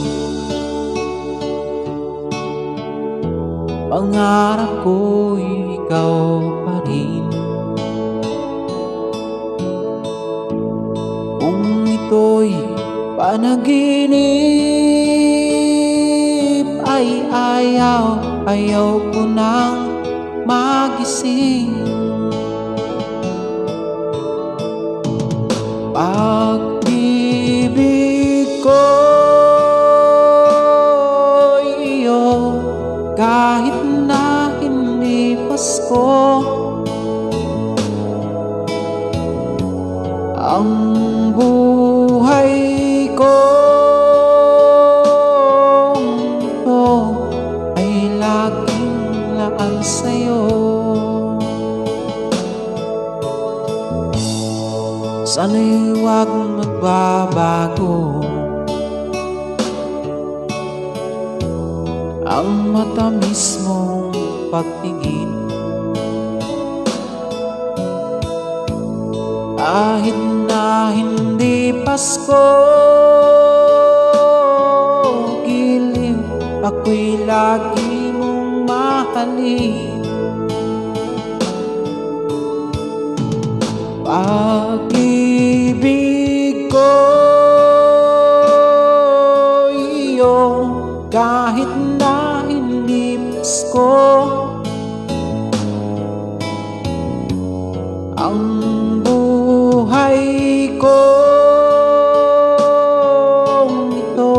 Pangarap ko ikaw pa rin. Kung ito'y panaginip, ay ayaw, ayaw ko nang magising. Pag-ibig ko iyo, kahit na hindi Pasko, ang buhay ko ito ay laging laan sa'yo. Sana'y huwag magbabago ang matamis mong pagtingin. Kahit na hindi Pasko, giliw, ako'y lagi mong mahalin. Pag-ibig ko iyo, kahit na hindi Pasko, ang buhay ko ito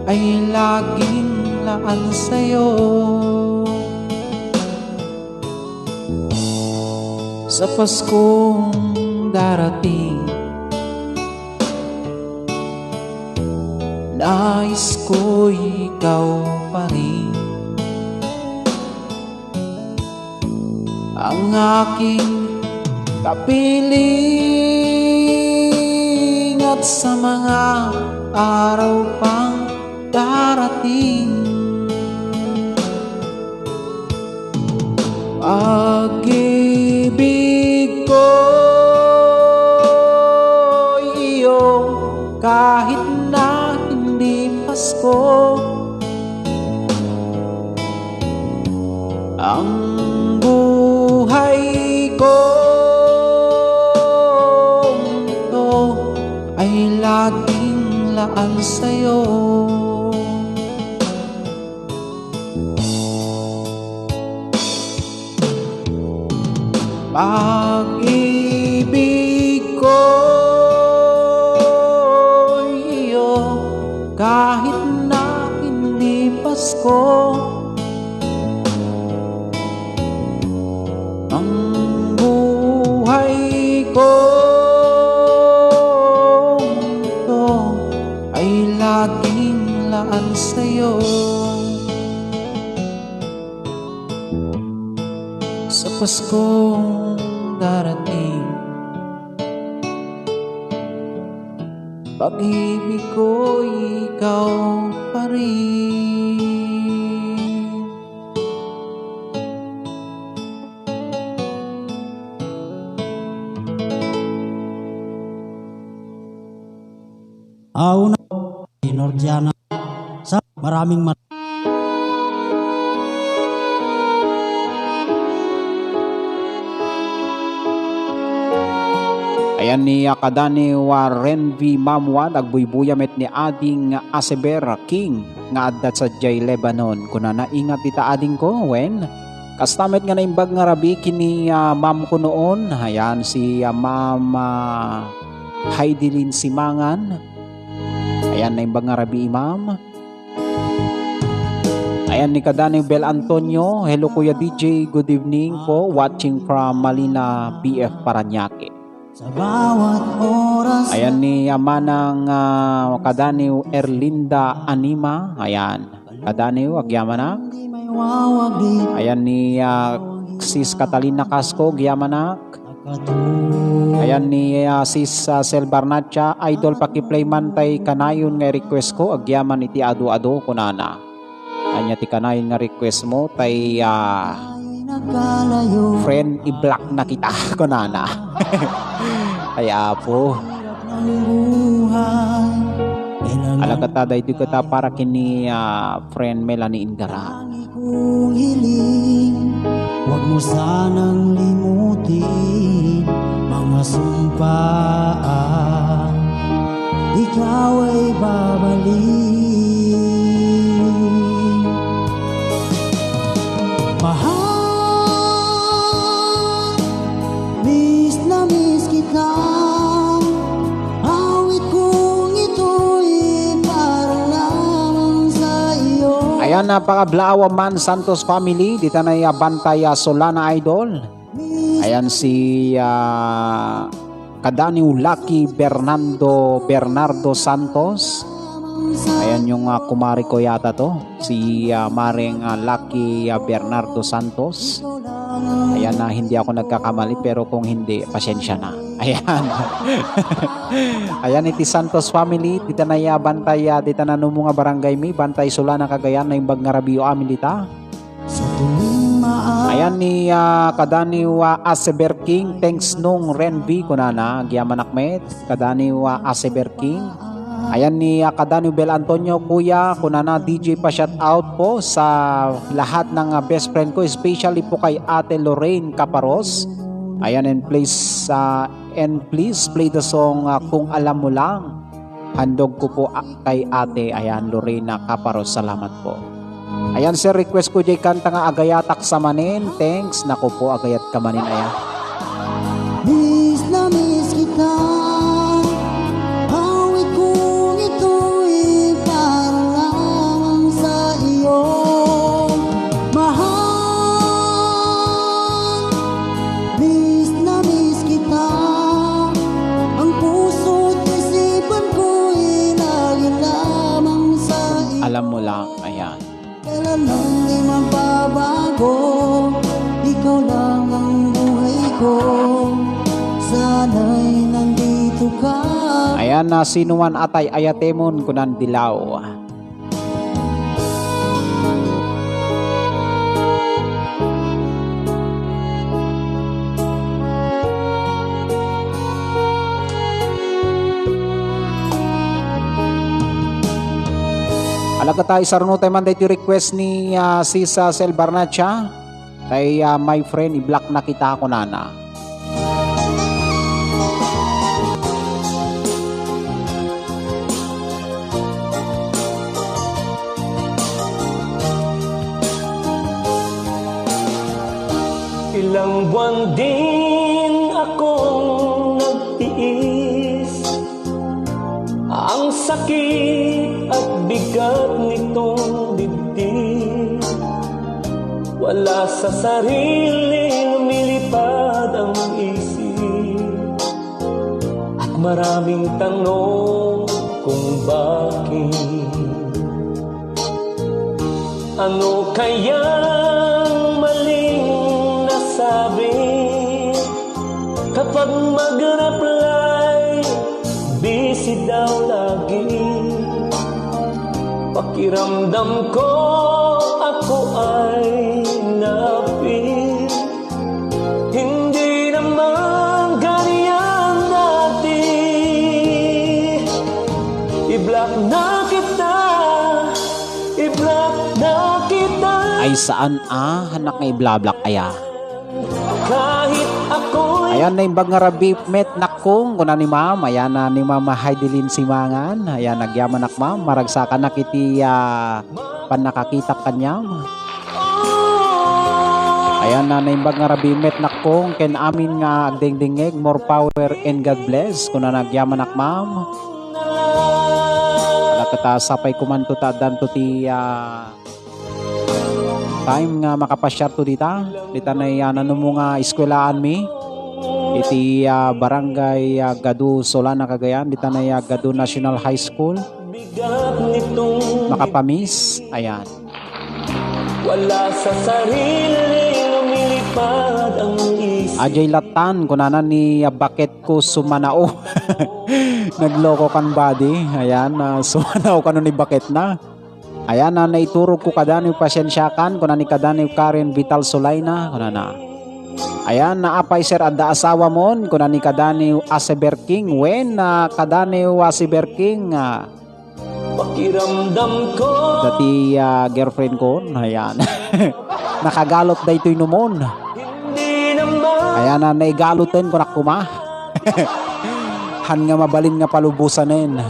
ay laging laan sa'yo. Sa Paskong darating, nais ko ikaw pa rin. Ang aking kapiling at sa mga araw pang darating. Pag-ibig ko iyo, kahit na hindi Pasko, ang buhay ko ito ay laging laan sa'yo. Pag-ibig ko iyo, kahit na hindi Pasko, ang buhay ko ito ay laging laan sa'yo. Sa Paskong darating, pag-ibig ko ikaw pa rin. Auna, Nordiana. Sa maraming mar- Ni, ah, kadaniw, ah, Renvi Mamwad, agbuybuya met ni Ading Aseber King nga adda sadiay Lebanon. Kunana, "Ingat dita adingko, wen? Kasta met nga naimbag nga rabii ken ni, ah, ma'am ko noon." Ayan, si, ah, Ma'am, ah, Heidelin Simangan. Ayan, naimbag nga rabii, ma'am. Ayan ni kadaniw Bel Antonio. "Hello, Kuya D J. Good evening po. Watching from Malina, B F Parañaque." Sa bawat oras. Ayan ni, ah, Manang, ah, kadaniw Erlinda Anima. Ayan. Kadaniw, agyamanak. Ayan ni, ah, Sis Catalina Casco, agyamanak. Ayan ni, ah, Sis, ah, Sel Barnacha, "Idol, pakiplay man tay kanayon nga request ko, agyaman iti adu-adu," kunana. Ania ti kanayon nga request mo, tay, ah, "Friend, i-block na kita," kunana. Ay, Apo. Alagad ta daytoy ket para ken ni, ah, friend Melanie Ingara. Kung hiling, huwag mo sanang limutin mga sumpaan. Ikaw ay babalik. Mahal, miss na miss kita. Awit kong ito'y para lamang sa iyo. Ayan, napakablaaw man, Santos family. Dita na iya bantay, ah, Solana Idol. Ayan si, ah, kadaniw Lucky Bernardo, Bernardo Santos. Ayan yung, ah, kumare ko yata to. Si, ah, Mareng, ah, Lucky, ah, Bernardo Santos. Ayan na, hindi ako nagkakamali, pero kung hindi, pasensya na. Ayan. Ayan iti Santos family, dita na iya bantay, ah, dita na numo nga barangay mi, bantay Solana Cagayan, naimbag nga rabii amin dita. Sa tuwing maa- Ayan ni, ah, kadaniw, ah, Aseber King, "Thanks nung Renvi," kunana, agyamanak met, kadaniw, ah, Aseber King. Ayan ni, ah, kadaniw Bel Antonio, "Kuya," kunana, "D J, pa-shout out po sa lahat ng, ah, best friend ko, especially po kay Ate Lorraine Caparos." Ayan, and please, ah, and please play the song, ah, Kung Alam Mo Lang. Handog ko po, ah, kay Ate, ayan, Lorena Caparos. Salamat po. Ayan, sir, request ko jay kanta nga Agayatak sa Manen. Thanks. Nako po, agayat ka manen, ayan. Miss na miss kita. Awit kong ito'y para lamang sa iyo. Mahal, miss na miss kita. Ang puso't isipan ko'y lagi lamang sa iyo. Alam mo lang, ayan. Kailanman di magbabago, ikaw lang ang buhay ko. Sana'y nandito ka. Ayan na, "Sino man atay ayatemon," kunan dilaw. Alagad ta, isarunotay man daytoy request ni, ah, Sis, ah, Sel Barnacha. Tay, ah, my friend, i-block na kita, kunana. Ilang buwan din akong nagtiis, ang sakit at bigat nitong dibdib. Wala sa sarili, lumilipad ang isip. At maraming tanong kung bakit. Ano kayang maling nasabi? Kapag mag-reply, busy daw lagi. Pakiramdam ko, ako ay napi. Hindi naman ganyan dati. I-block na kita, i-block na kita. Ay, saan, ah? Anak nga i-block aya. Kahit ako'y Ayan, naimbag nga rabii met, nakkong, kuna ni ma'am. Ayan, na ni Ma'am Heidelin Simangan. Ayan, agyamanak, ma'am. Maragsakanak iti, ah, pannakakitak kaniam. Ayan, na naimbag nga rabii met, nakkong, ken amin nga agdingdingngeg, more power and God bless. Kuna na, agyamanak, ma'am. Ala, ket sapay koma ta addanto ti, ah, time nga makapasiarto dita. Dita nay, ah, nanumo nga eskwelaanmi. Iti, ah, barangay, ah, Gadu, Solana, Cagayan. Dita nay, ah, Gadu National High School. Makapamiss. Ayan. Wala sa sarili, lumilipad ang isip. Ajay latan, kunana ni, ah, baket ko sumanao. Nagloko kan body. Ayan, ah, sumanao kano ni baket na. Ayan, ah, naiturog ko kadani, pasensiakan, kuna ni kadani Karen Vital Sulaina, kunana. Ayan, na apay, sir, adda asawa mon, kuna ni kadani Asiber King, wen, ah, kadani Asiber King, ah, Pakiramdam ko. Dati, ah, girlfriend ko, ayan. Nakagalot daytoy numon. Hindi naman. Ayan na, naigaloten ko na kuma. Han nga mabalin nga palubusanen.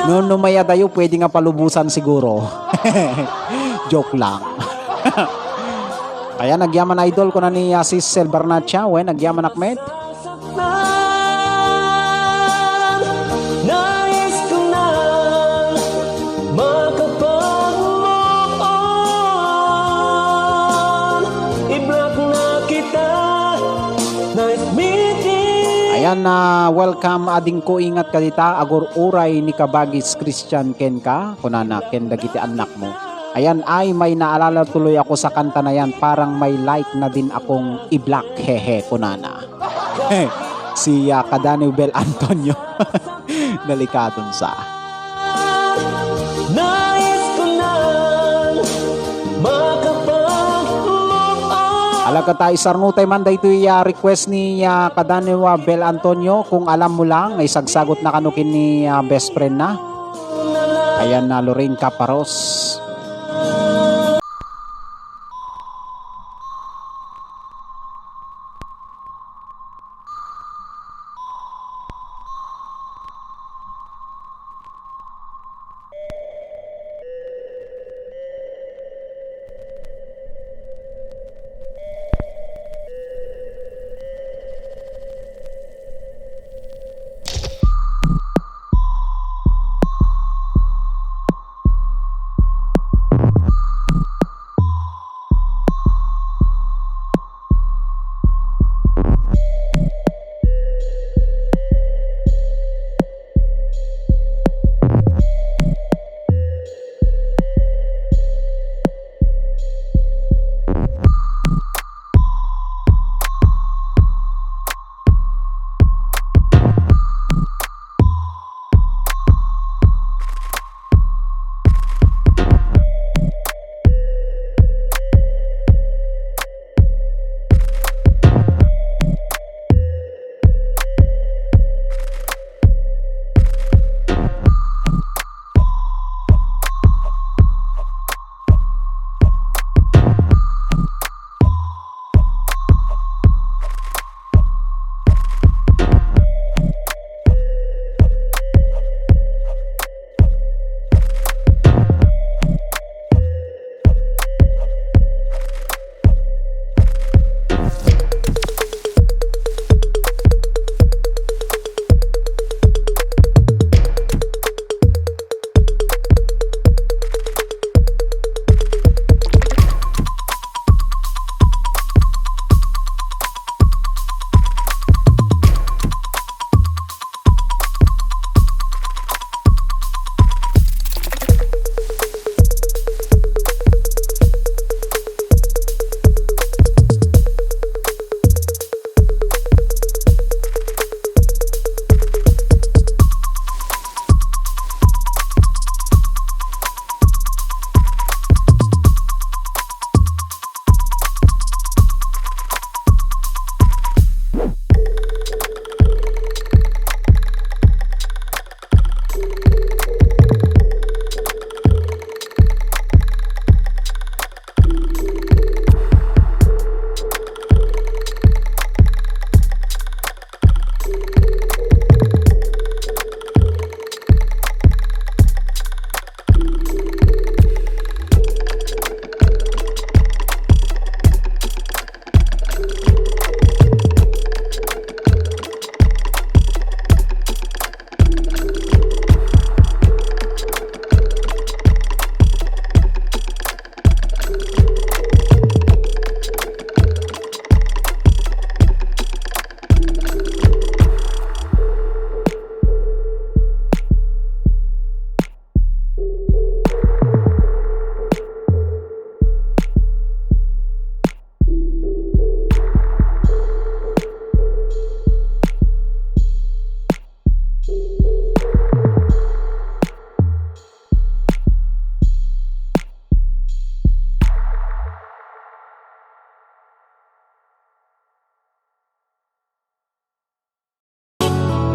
No, no, mayadayo, pwede nga palubusan siguro. Joke lang. Ayan, nagyaman idol, kuna ni, ah, Cecil Barnacha, wen, nagyaman akmet. Nasaktan. Nais ko na makapag-move on. I-block na kita. Nice meeting. Ayan na, welcome, adingko, ingat ka dita, agur-uray ni Kabagis Christian kenka, kunana, ken dagiti annakmo. Ayan, ay, may naalala tuloy ako sa kanta na yan, parang may like na din akong i-block, hehe, kunana. Si, ah, kadani Bel Antonio. Delikadon sa. Nais ko nang makapag-move on. Ala, ket isarnotay man daytoy, ah, request ni, ah, kadani Bel Antonio, kung alam mo lang, isagsagot na kano ken ni, ah, best friend na. Ayan na, Lorraine Caparos.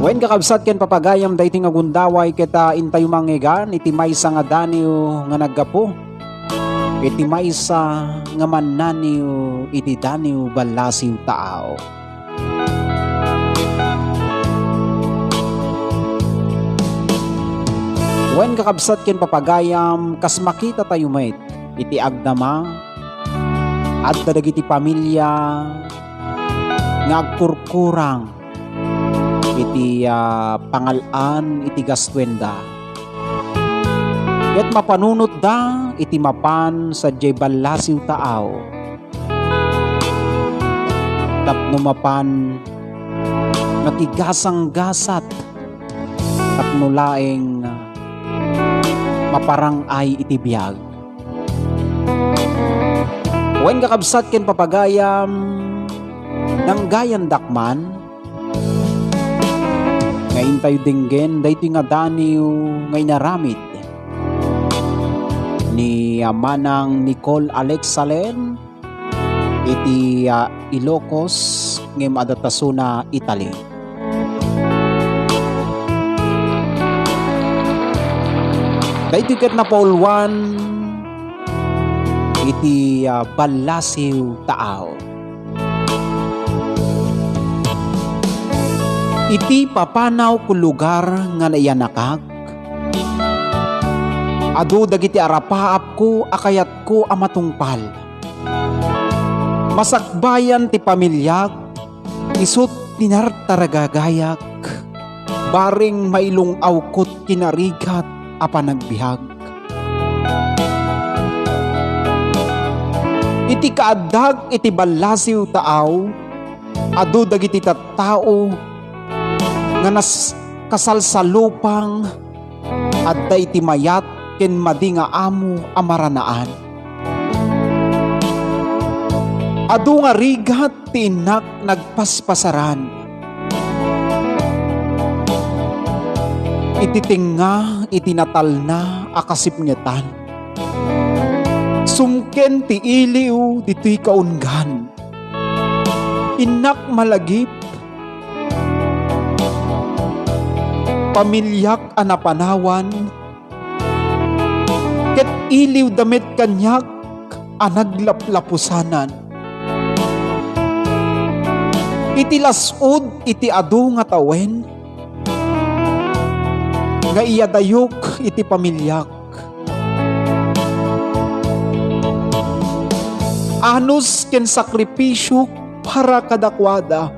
Wen, kakabsat ken papagayam, daytoy nga gundaway ket, ah, intayo mangngegan iti maysa nga daniw nga naggapu iti maysa nga mannaniw iti daniw ballasiw taaw. Wen, kakabsat ken papagayam, kas makitatayo met iti agdama, adda dagiti pamilia nga agkurkurang iti, ah, pangal-an iti gastuenda. Ket mapanunotda iti mapan sadiay ballasiw taaw tapno mapan makigasanggasat tapno laeng maparang-ay iti biag. Wen, kakabsat ken papagayam, nanggayandak man nga intayo denggen daytoy nga daniw nga inaramid ni, ah, Manang Nicole Alex Salen iti, ah, Ilocos ngem adda ta suna Italy. Daytoy ket napauluan iti, ah, ballasiw taaw. Iti papanaw ko lugar nga naiyanakak, adu dagiti arapaapko a kayatko a matungpal. Masakbayan ti pamiliak, isut' ti nartaragagayak, bareng mailung-awkot kinarigat a panagbiag. Iti kaaddak iti ballasiw taaw, adu dagiti tattao nga nas-, kasalsalupang, adda iti mayat ken madi nga amo a maranaan. Adu nga rigat ti innak nagpaspasaran. Iti tengnga iti natalna a kasipngetan. Sumken ti iliw ditoy kaunggan. Innak malagip. Pamiliak a napanawan, ket iliwda met kaniak a naglaplapusanan. Iti las-ud iti adu nga tawen nga iyadayok iti pamiliak. Anus ken sakrifisio para kadakuada.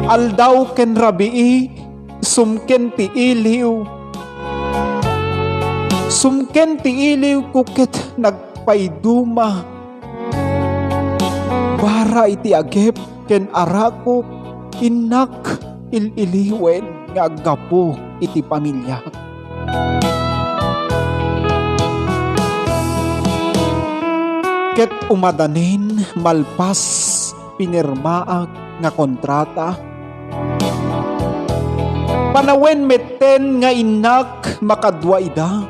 Aldaw ken rabii, sumken ti iliw. Sumken ti iliw ko ket nagpayduma. Bara iti agep ken arakok, innak il-iliwen nga aggapu iti pamiliak. Ket umadanin malpas pinirmaak nga kontrata. Panawen metten nga innak makadua ida.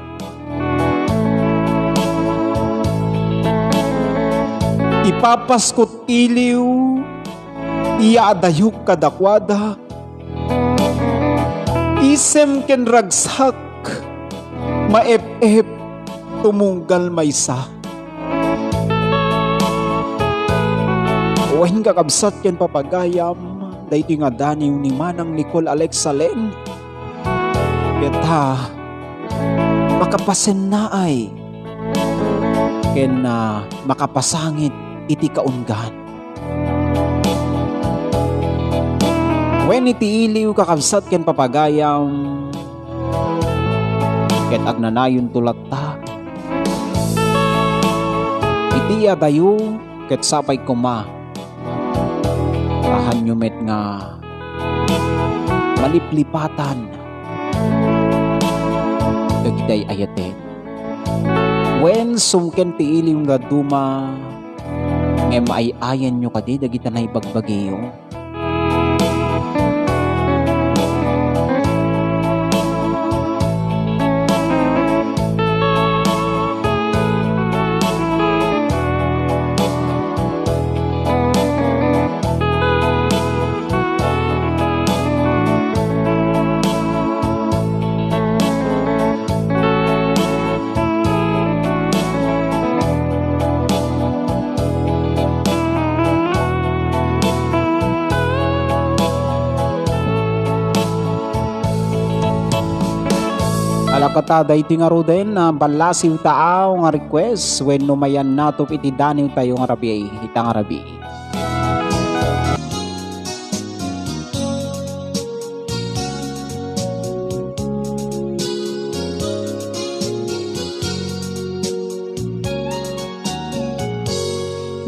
Ipapaskot iliw, iyaadayok kadakuada. Isem ken ragsak, maep-ep, tumunggal maysa. Wen, kakabsat ken papagayam, daytoy nga daniw ni Manang Nicole Alex Salen, ket, ah, makapasennaay ken, ah, makapasangit iti kaunggan. Wen, iti iliw, kakabsat ken papagayam, ket agnanayonto latta. Iti adayo ket sapay koma, ahanyo met nga maliplipatan dagiti ay-ayaten. Wen, sumken ti iliw nga duma, ngem ay-ayanyo kadi dagiti naibagbagiyo? Lakata daytoy ngaruden a ballasiw taaw nga request wenno mayan natop iti daniwtayo nga rabii, ita nga rabii.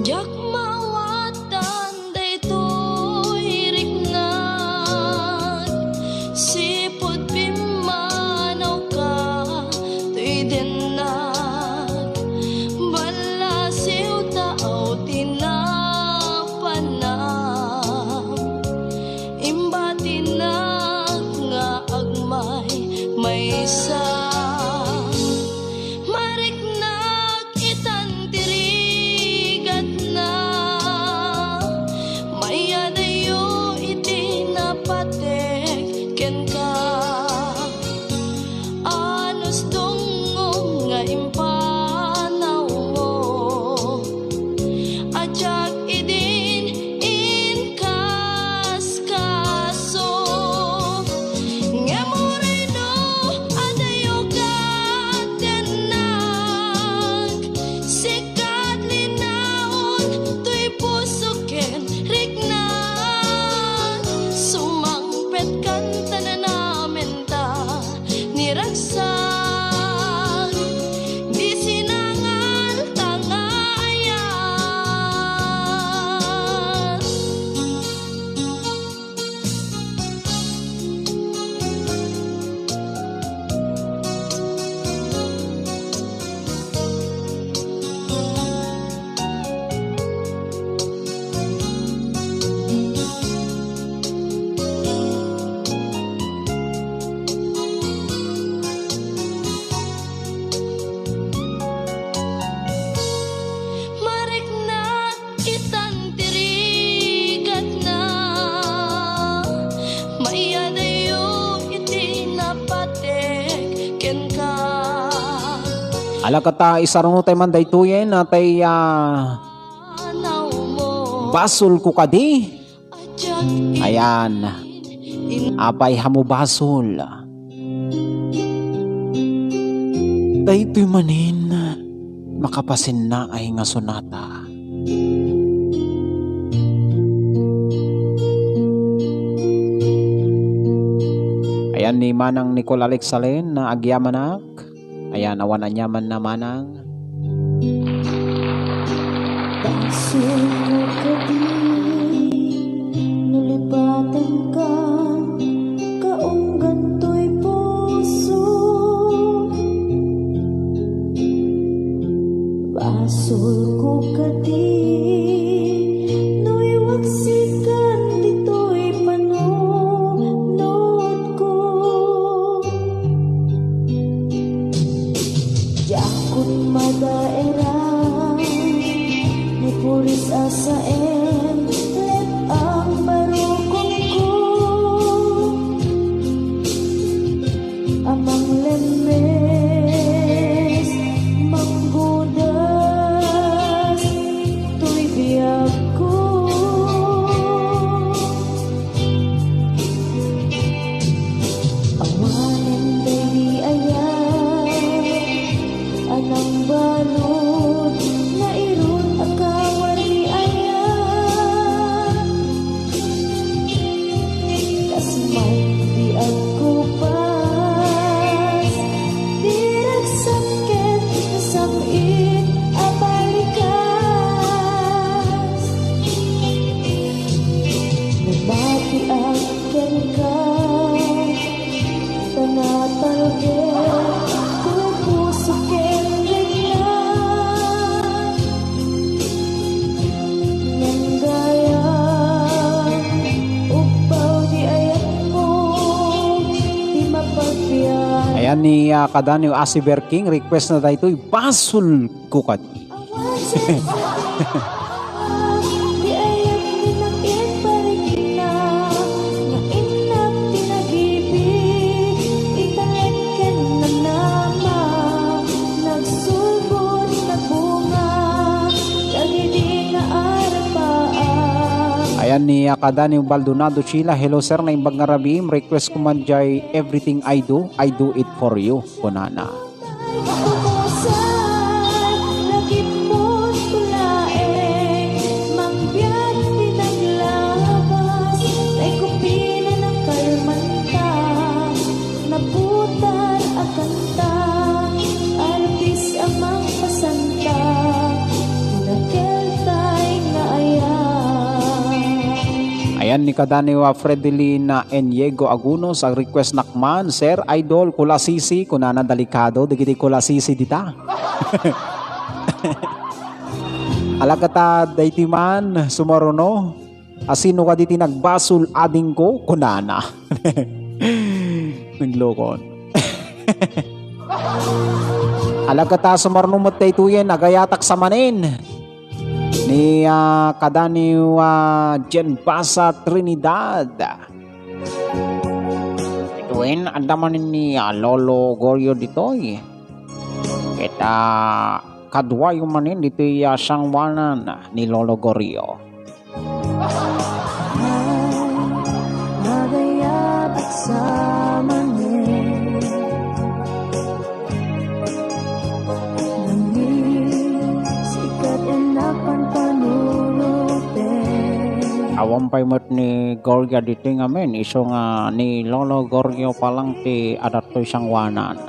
Diak maawatan daytoy riknak, sipud pimmanawka toy dennak, ballasiw taaw ti napanam. Imbatinak nga agmaymaysa. Mariknak itan ti rigatna, mayadayo iti napatek kenka. Anus dungngom nga impanawmo, a diak idin inkaskaso. Ngem uray no adayo ket dennak, sika ti linaon toy puso ken riknak. Sumangpetkan ta nanamen ta ni ragsak, di sinangal ta nga ayat. Mariknak itan ti rigatna, mayadayo iti napatek kenka. Alakata, isarunotay man daytoyen, a tay, ah, Anawmo. Basolko kadi. Ayan. Apay, hamu basol. Daytoy manen, makapasinnaay nga sonata. Ayan ni Manang Nicole Alex Salen na agyamanak. Ayan, awan aniamanna, Manang. Basolko kadi no lipatenka, kaunggan toy puso. Basolko kadi no iwaksikan ditoy panunotko. Diakon madaeran ni puris a saen, let-ang barukonko a manglemmes, manggudas toy biagko. Awanen daydi ayat a nangbalud, nairut a kawardi ayat. Kas man di agkupas, di ragsak ket nasam-it a balikas. Namatiak kenka, ta natalged toy puso ken rikna. Ngem gayam, ugpaw di ayatmo, ti mapagbiag. Ayan ni, ah, kadaniw Asiber King, request na daytoy, basolko kadi. Awan sa di ayat ni nakiparikna, nga innak ti nagibig, italek ken nanama, nagsulbod, nagbunga, dagidi nga arapaak. Ayan Ni, ah, Kadani Baldonado Sheila, "Hello, sir, naimbag nga rabiim. Request ko man jay Everything I Do, I Do It For You," kunana. Ayan ni Kadani, ah, Fredelina Enyego Agunos, ang request nak man, "Sir, Idol, Kulasisi," kunana, delikado dagiti kulasisi dita. Alagkata daytoy man, sumaruno, "Asino kadi ti nagbasol, adingko?" kunana. Naglokon. Alagkata sumaruno met daytoyen, "Agayatak sa manen." Ni, ah, Kadani, ah, Jen Basa Trinidad. Itoyen, adda manen ni, ah, Lolo Gorio ditoy. Ket, ah, kaduayo manen ditoy, ah, sangoanan ni Lolo Gorio. Awan pay met ni Gorio ditoy ngamin, isu nga ni Lolo Gorio pa lang ti adattoy sangoanan.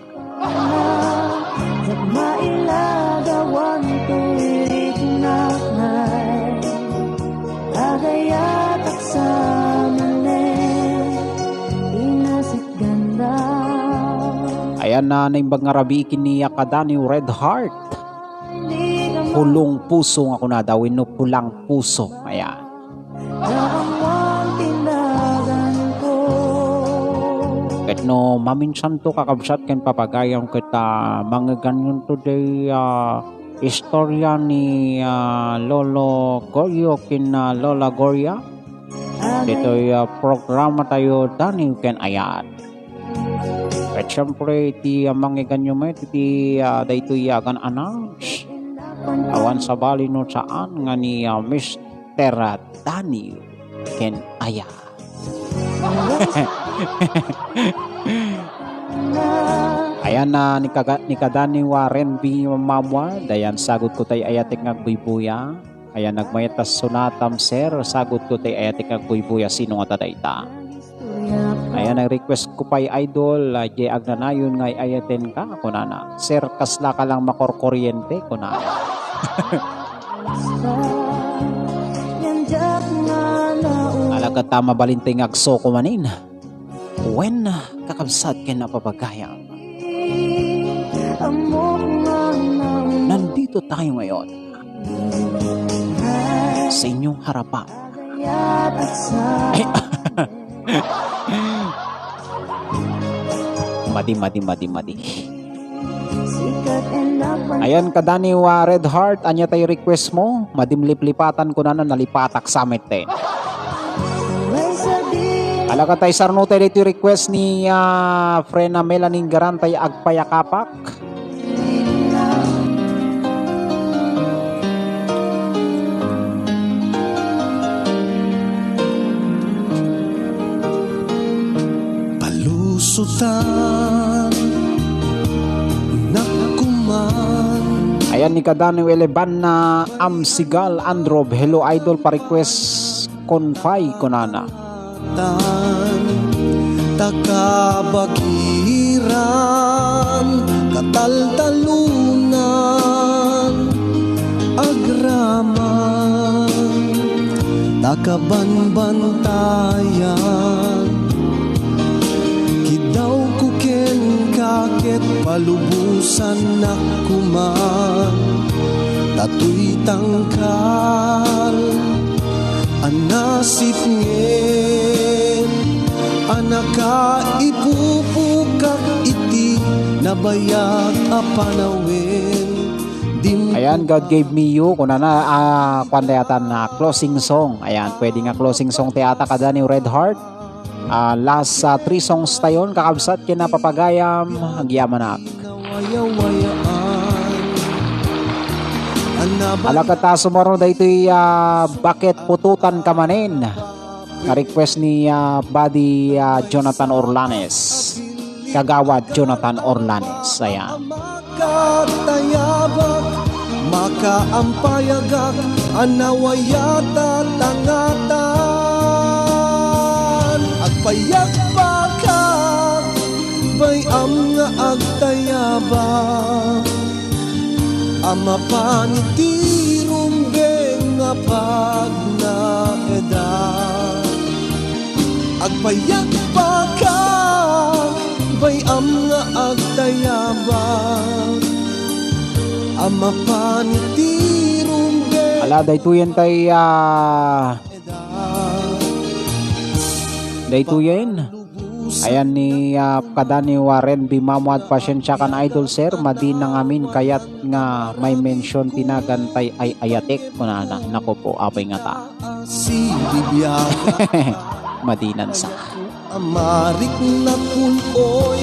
Ayan na, naimbag nga rabii ken ni Kadani Red Heart. Pulong puso nga kunada, wenno pulang puso. Ayan. Ket no maminsanto, kakabsat ken papagayam, ket, ah, mangeganyon today, ah, istorya ni, ah, Lolo Gorio ken, ah, Lola Goria. Ditoy, ah, programa tayo, Daniw ken Ayat. Ket siempre, iti, ah, mangeganyo met iti, ah, daytoy agan-announce. Awan sabali no saan nga ni, ah, Mister Daniw ken Ayat. Ayan na ni kaga-, ni Kadani Warren B. Mamuad. Ayan, sagot ko tay ayatek nga agbuybuya. Ayan, nagmayat ta sonatam, sir. Sagot ko tay ayatek nga agbuybuya. Sino nga ta dayta? Ayan, nag-request ko pay, idol, ah, jay agnanayon nga ay-ayaten ka, kunana. Sir, kasla ka lang makorkoriente, kunana. Alagad ta mabalin tay nga agsuko manin. Wen, kakabsat ken napapagayam. Nandito tayo ngayon sa inyong harapan. Ay, madi, madi, madi, madi. Ayan, Kadani, ah, Red Heart, ania tay request mo? Madim liplipatan ko na, nalipatak sa met, eh. Alagad tay sarno tay ditoy request ni, ah, Frena Melanie Garantay, Agpayakapak. Palusutan, nakuman. Ayan ni Kadani Eleban na Amsigal Androb. Hello, idol, pa-request kon pay, kunana. Tan, ta kabagiran, kataltalunan, agraman, ta kabanbantayan. Kidawko kenka ket palubosannak kuman, ta toy tangkal a nasipngen a nakaipupukak iti nabayag a panawen. Dim- Ayan, God Gave Me You, kunana, ah, kuan dayta na closing song. Ayan, pwede nga closing song ti ata, Kadani Red Heart. Ah, last, ah, three songs tayon, kakabsat ken napapagayam, agyamanak. Wayawayaan, Ala ket ta sumaro daytoy, ah, Baket Putotan Ka Manen. Nga request ni, ah, Buddy, ah, Jonathan Orlanes. Kagawad Jonathan Orlanes. Ayan. Makatayabak, makaampayagak, a nawayat a tangatan. Agpayagpakak, bay-am nga agtayabak. A mapan iti rumbeng nga pagnaedad. Agpayagpaka, bay-am nga agtayabak. A mapan iti rumbeng Ala, daytoyen tay, ah, edad. Daytoyen. Ayan ni, ah, kadani Warren Bimamuad, pasiensiakan, idol, sir. Madi na ngamin kayat nga may mention ti nagan tay ay-ayatek, kunana. Naku po, apay ngata. Si Bibiana. Madinan sa. Amarik na kun oy.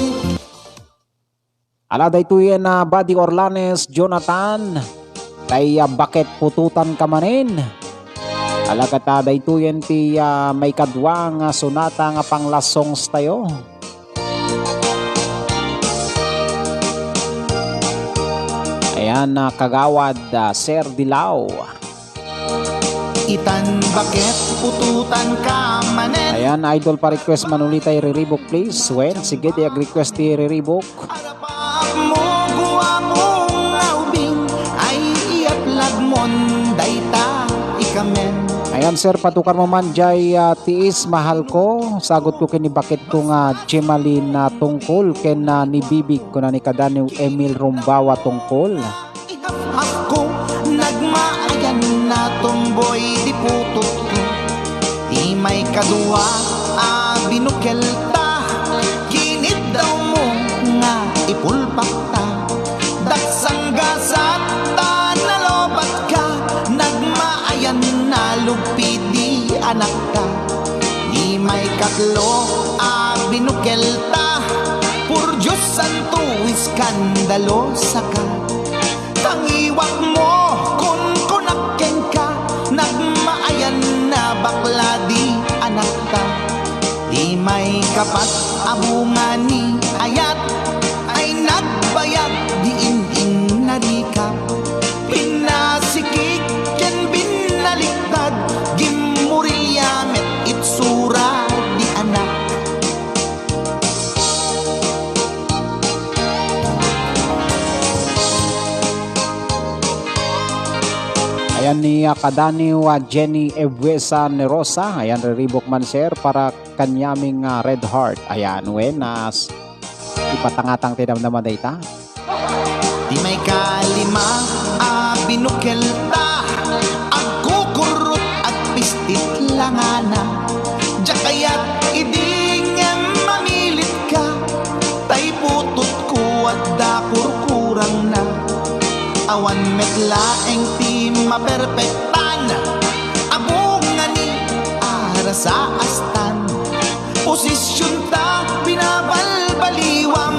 Ala, daytoyen a Buddy Orlanes, Jonathan, tay, ah, Baket Putotan Ka Manen. Ala ket ta daytoyen ti, ah, maikadua nga sonata nga pang-last songs tayo. Ayan, ah, kagawad, ah, Sir Dilaw. Itan Baket Putotan Ka Manen. Ayan, idol, pa-request man uli tay Riribok, please. Wen, sige, di ag-request ti Riribok. Arapakmo, guapo nga ubing, ay iyaplagmon dayta ikamen. Ayan, sir, patukar mo man jay, ah, Tiis Mahal Ko. Sagot ko ken ni Baket ko nga Jemalyn, ah, Tungkol ken, ah, ni Bibig, kuna ni kadani Emil Rumbawa Tungkol. Ihapko, nagmaayan na tumboy di putotko. Ti maikadua a binukelta, giniddawmo nga ipulpakta. Daksanggasat ta nalobatka, nagmaayan na lugpi di anakta. Ti maikatlo a binukelta, por Dios santo, iskandalosaka. Tangiwakmo, kunkunak kenka, nagmaayan na bakla di anakta. Ti maikapat a bunga ni ayat, ay nagbayag di in-in narikap. Pinasikig ken binaliktad, gimmurilya met itsura di anak. Ayan ni, ah, kadaniw, ah, Jenny Ebuesa Nerosa. Ayan, riribok man, sir, para kaniaming, ah, Red Heart. Ayan, wen, ah, s-, ipatangatang ti damdama dayta. Ti maikalima a binukelta, agkukurrot, agpistit la ngana. Diak kayat idi ngem mamilitka, tay putotko adda kurkurangna. Awan met laeng ti maperpektan, a bunga ni arasaastan. Posisyonta binabalbaliwam.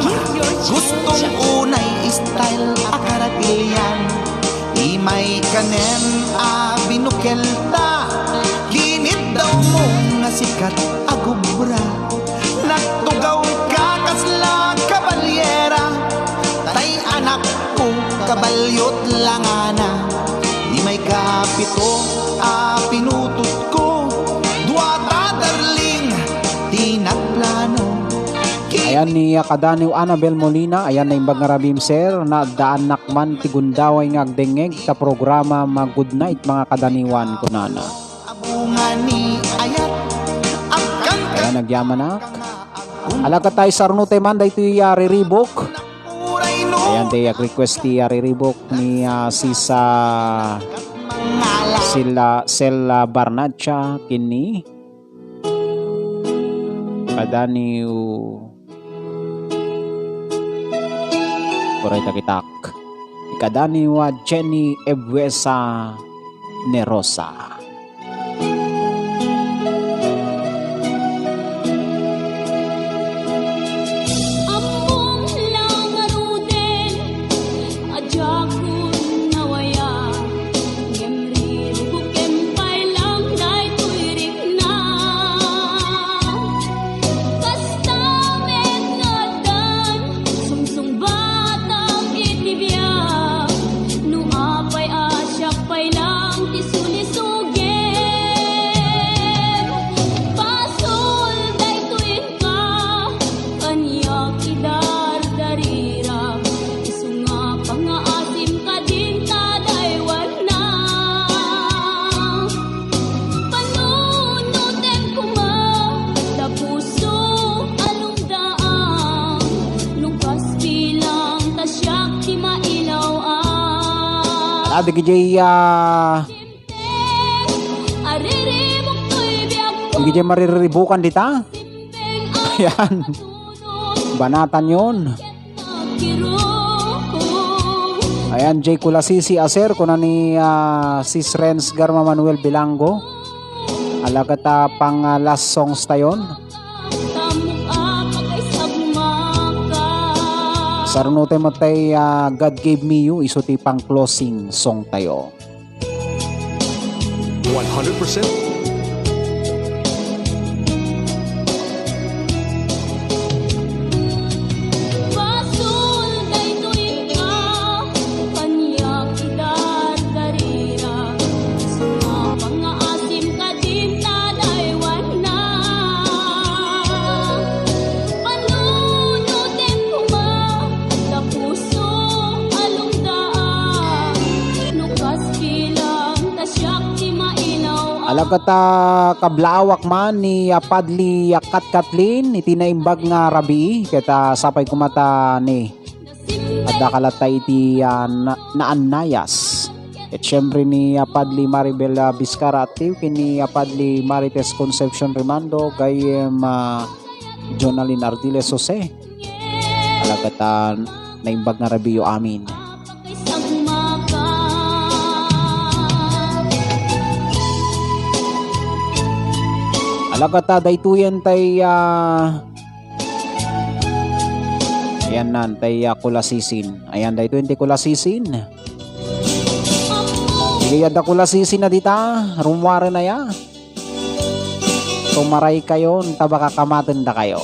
Gustong unay style a karatilian. Imay kanem a binukelta. Giniddawmo nga sikat a gubra. Nagtugawka kasla kabalyera. Tay anakko, kabalyot la ngana. Imay kapito a pinutotko. Duata darling ti nagplano. Ayan ni, ah, kadaniw Annabel Molina, ayan, naimbag nga rabim, sir, naaddaannak man ti gundaway nga agdengngeg ta programa, ma-good night, mga kadaniwan, kunana. Abungan ni ayat, agkan. Ayan, nagyamanak. Alagad tayo sarno tayo man, daytoy, ah, riribok. Ayan, day, ag-request ti, ah, riribok ni, ah, Sisa Sila, Sela Barnacha, kini. Kadaniw. Uray ta kitak. Kadaniw a Jenny Ebuesa Nerosa. Ammom la ngaruden a diakon nawaya. Ah, dagiti, ah, dagiti mariribukan dita. Ayan. Banatan yon. Ayan, Jay Kulasisi, a sir, kuna ni, ah, Sis Renz Garma Manuel Bilango. Alagat, ah, pang, ah, last songs tayon. Saruno tayo matay, ah, God Gave Me You, isu ti pang closing song tayo. One hundred percent. Basol daytoy ka, kaniak idardarira. Sumapang nga asim kadin ta daywan na. Panunotem koma, ta puso a lungdaan. No kas bilang ta siak ti mainaw. Alagat, ah, kablaawak man ni, ah, Padli, ah, Katkatlin iti naimbag nga rabii, ket, ah, sapay koma ta ni, adda kalatta iti, ah, na-, naannayas. Ket siempre ni, ah, Padli Maribel, ah, Biscara Attiw, ken ni, ah, Padli Marites Concepcion Rimando, gayyem, ah, Jonalyn Ardiles Jose. Alagat, ah, naimbag nga rabiiyo amin. Alagat, ah, daytoyen tay, ah, ayan nan, tay, ah, Kulasisin. Ayan, daytoyen ti Kulasisin. Sige, adda Kulasisin a dita, rummuaren aya. Tumaray kayo, ta baka kamaten da kayo.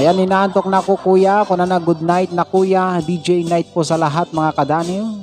Ayan, inaantok na ko, kuya. Kunana, "Good night na, kuya. D J night po sa lahat, mga kadaniw."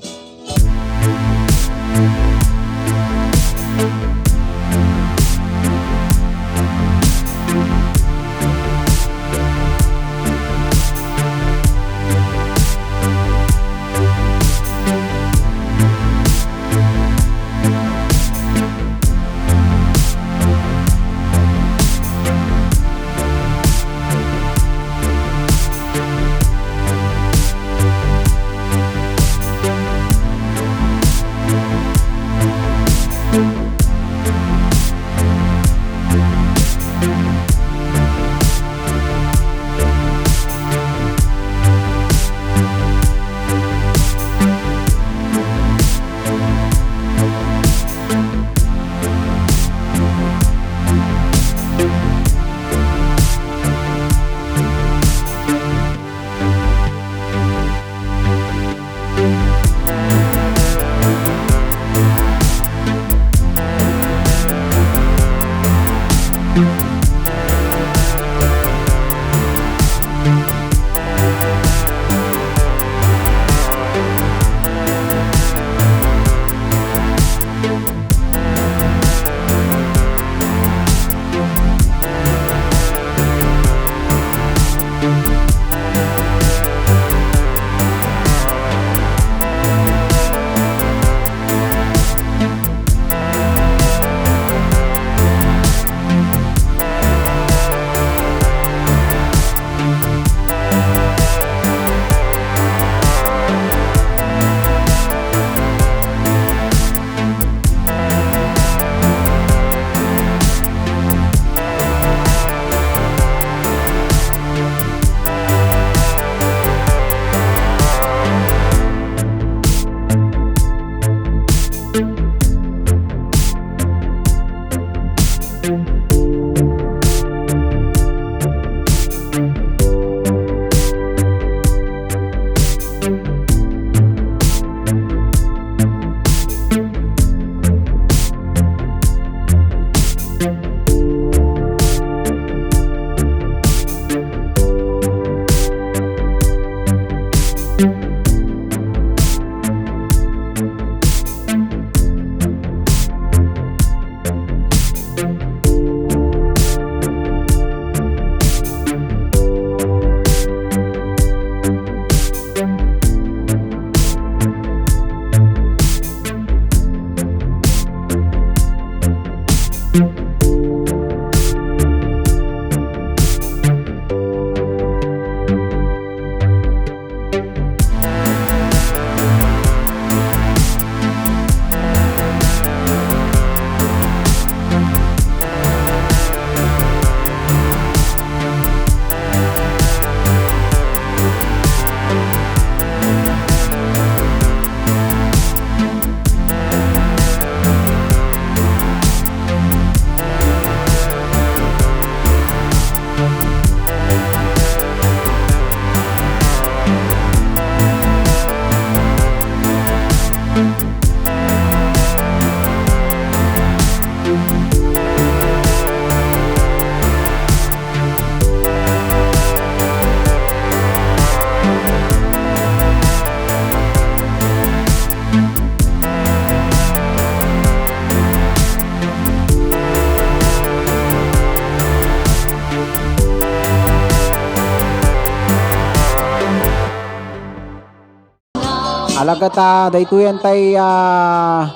Alagad, ah, daytoyen tay, ah,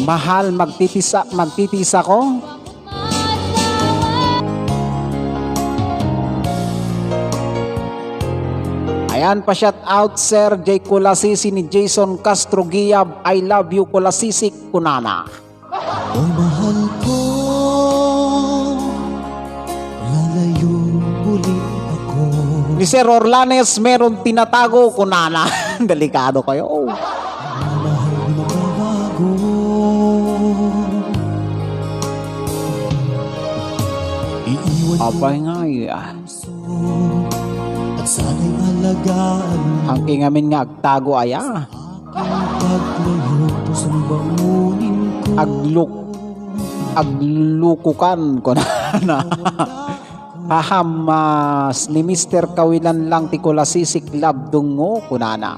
mahal, magtitisa-, magtitiis ako. Ayan, pa-shout out, Sir Jay Kulasisi ni Jason Castro Giab. "I love you, Kulasisik," kunana. O mahal ko, lalayo ulit ako. Ni Sir Orlanes, meron tinatago, kunana. Delikado kayo. Mahal, di magbabago. Iiwan ko Apay nga, iya. At sana'y alagaan mo. Ang kingamin nga agtago, aya. Paglayo, pusong bangunin ko. Agluk-, aglukukan ko na. Haham, ah, ni Mister Kawilan lang ti Kulasisik, love dungo, kunana.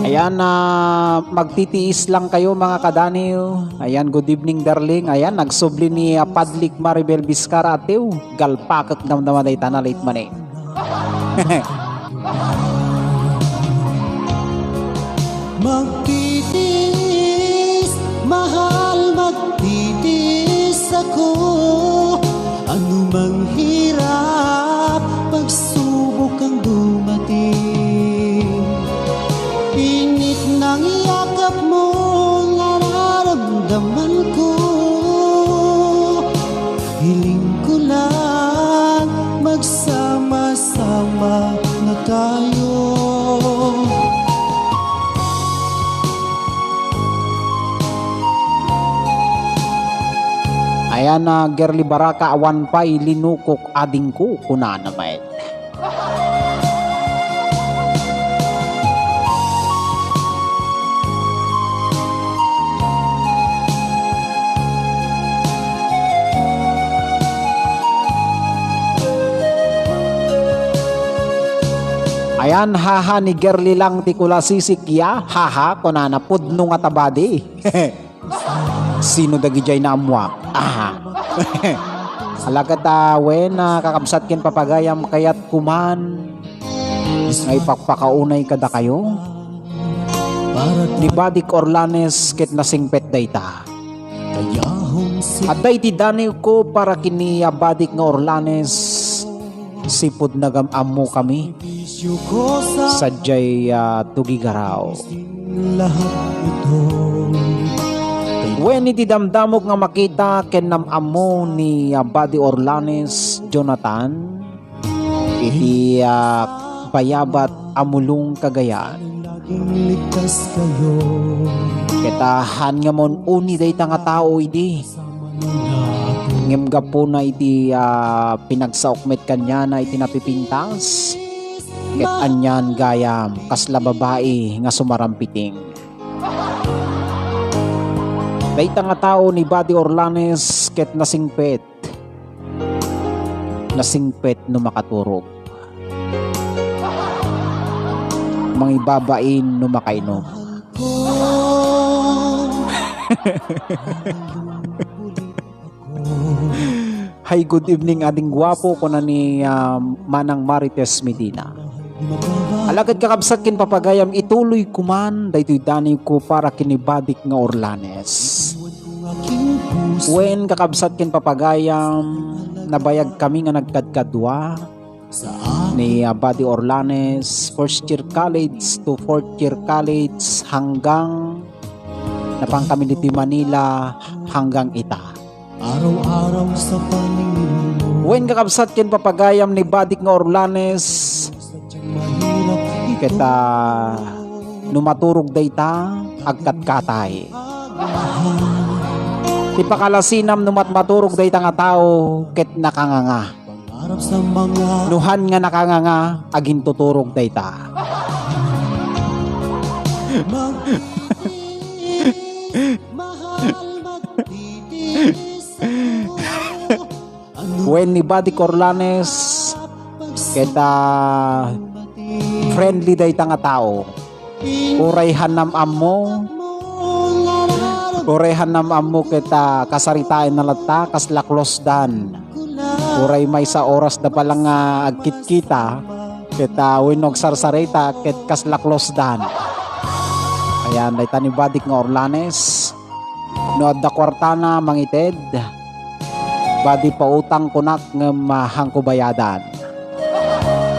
Ayan, ah, magtitiis lang kayo, mga kadaniw. Ayan, good evening, darling. Ayan, nagsubli ni, ah, Padlik Maribel Vizcara, atiw. Galpakek damdama dayta na late man eh. Magtitiis, mahal, magtitiis ako. Anumang hirap, pagsubok ang dumating. Init ng yakap mo, nararamdaman ko. Hiling ko lang, magsama-sama na tayo. Ayan na, Gerly Baraka, awan pay linukok adingko, kunana met. Ayan, haha ni Gerly lang ti Kulasisik ya, haha, kunana, pudno nga tabadi. Sino dagidiay naammuak? Aha. Alagad, ah, wen, ah, kakabsat ken papagayam, kayat kuman nga ipakpakaunay kadakayo. Ni Badik Orlanes ket nasingpet dayta. Adda iti daniwko para ken ni, ah, Badik nga Orlanes. Sipud nagam-ammo kami sadiay, ah, tugigaraw. Wen iti damdamok nga makita ken nam-ammo ni, ah, Buddy Orlanes, Jonathan, iti, ah, Bayabat, Amulong, Cagayan. Ket, ah, haan nga maun-uni dayta nga tao idi. Ngem gapuna iti, ah, pinagsaok met kaniana iti napipintas, ket anian gayam, kasla babai nga sumarampiting. Dayta nga tao ni Buddy Orlanes ket nasingpet. Nasingpet no makaturog. Mangibabain no makainom. Hi, good evening, ading guwapo, kuna ni, ah, Manang Marites Medina. Alagad kakabsat ken papagayam, ituloy kuman daytoy daniwko para ken ni Badik nga Orlanes. Wen, kakabsat ken papagayam, nabayag kami nga nagkadkadua ni, ah, Buddy Orlanes, first year college to fourth year college, hanggang napan kami ditoy Manila, hanggang ita. Araw-araw sa paningin mo. Wen, kakabsat ken papagayam ni Badik nga Orlanes, ket, ah, no maturog dayta, agkatkatay. Ti pakalasinam no matmaturog dayta nga tao, ket nakanganga. No han nga nakanganga, agintuturog dayta. Wen ni Buddy Orlanes, ket, ah, friendly dayta nga tao. Uray han nam-ammo, uray han nam-ammo ket, ah, kasaritaenna latta, kasla close dan. Uray maysa oras da pala nga agkitkita, ket, ah, wenno agsarsarita, ket kasla close dan. Ayan, dayta ni Badik nga Orlanes. No adda kuartana, mangited. Badi, pautang kunak ngem, ah, haanko bayadan.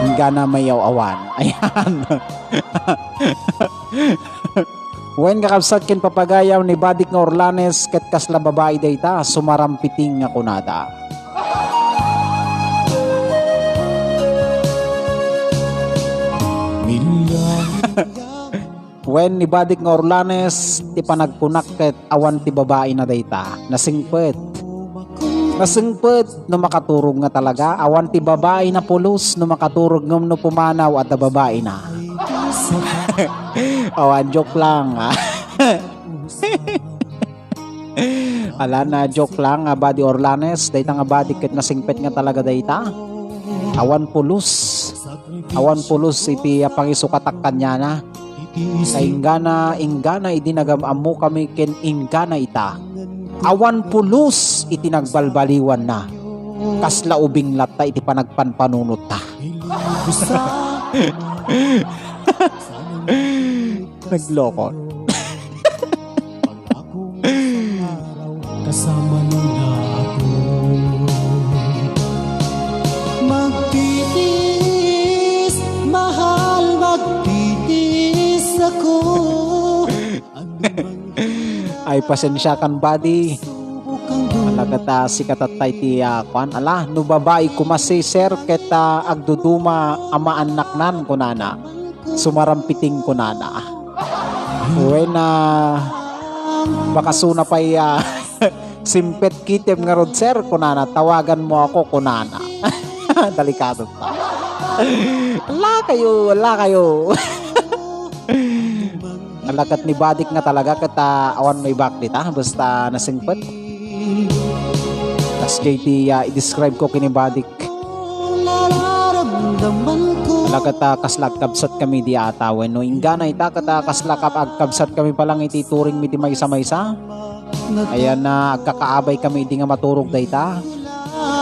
Inggana mayaw-awan. Ayan. Wen, kakabsat ken papagayam ni Badik nga Orlanes, ket kasla babai dayta, sumarampiting nga kunada. Wen, ni Badik nga Orlanes, ti panagkunak ket awan ti babaina dayta. Nasingpet. Nasingpet no makaturog nga talaga. Awan ti babaina pulos no makaturog ngem no pumanaw adda babaina. Awan, joke lang. Ala na, joke lang, ah, Badi Orlanes. Dayta nga badi ket nasingpet nga talaga dayta. Awan pulos. Awan pulos iti, ah, pangisukatak kaniana. Ta inggana, inggana idi nagam-ammokami ken inggana ita. Awan pulos iti nagbalbaliwanna. Kasla ubing latta iti panagpanpanunutta. Nagloko. Kasama na ako. Magtiis, mahal, magtiis ako. Ay, pasensiakan, Badi. Ala ket, ah, sikatattay ti, ah, kuan. Ala, no babai koma si sir ket, ah, agduduma a maannaknan, kunana. Sumarampiting, kunana. Wen, ah, bakasona pay, ah, simpet kitem ngarud, sir, kunana, tawagan mo ako, kunana. Delikado ta. Ala kayo, ala kayo. Ala ket ni Badik nga talaga ket, ah, awan maibak dita, basta nasingpet. Kas J T, ah, i-describe ko kini Badik. Ala ket, ah, kasla agkabsat kami di atawen. No inggana ita ket, ah, kasla kap-, agkabsat kami pa lang iti turing mi ti maysa-maysa. Ayan na, agkakaabay kami idi nga maturog dayta.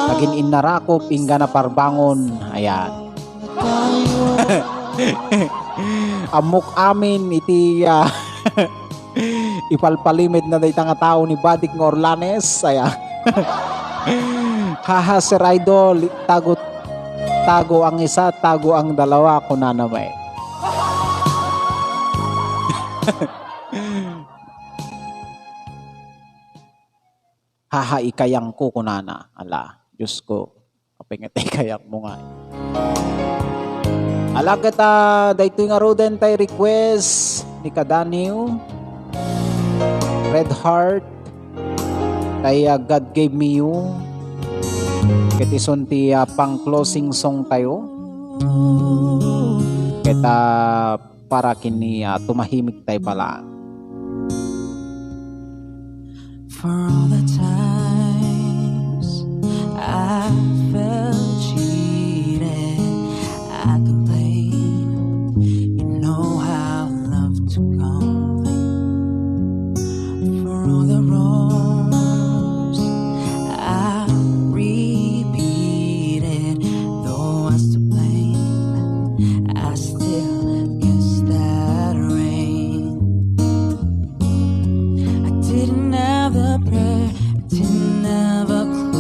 Agin-innarakop, inggana parbangon. Ayan. Ammok amin iti, ah, ipalpalimed na dayta nga tao ni Badik nga Orlanes. Aya. Haha, Sir Idol, tago, tago ang isa, tago ang dalawa, kunana met. Haha, ikayangko, kunana. Ala, Diyos ko, apay nga ti ikayangmo nga. Ala ket, ah, daytoy ngaruden tay request ni Kadaniw, Red Heart, tay, ah, God Gave Me You. Ket isun ti, ah, pang closing song tayo. Ket, ah, para ken ni, ah, tumahimik tay pala. For all the times I felt cheated, I complain. You know how I love to complain. For all the wrongs I repeated, though I was to blame, I still guess that rain. I didn't have the prayer, I didn't have a clue.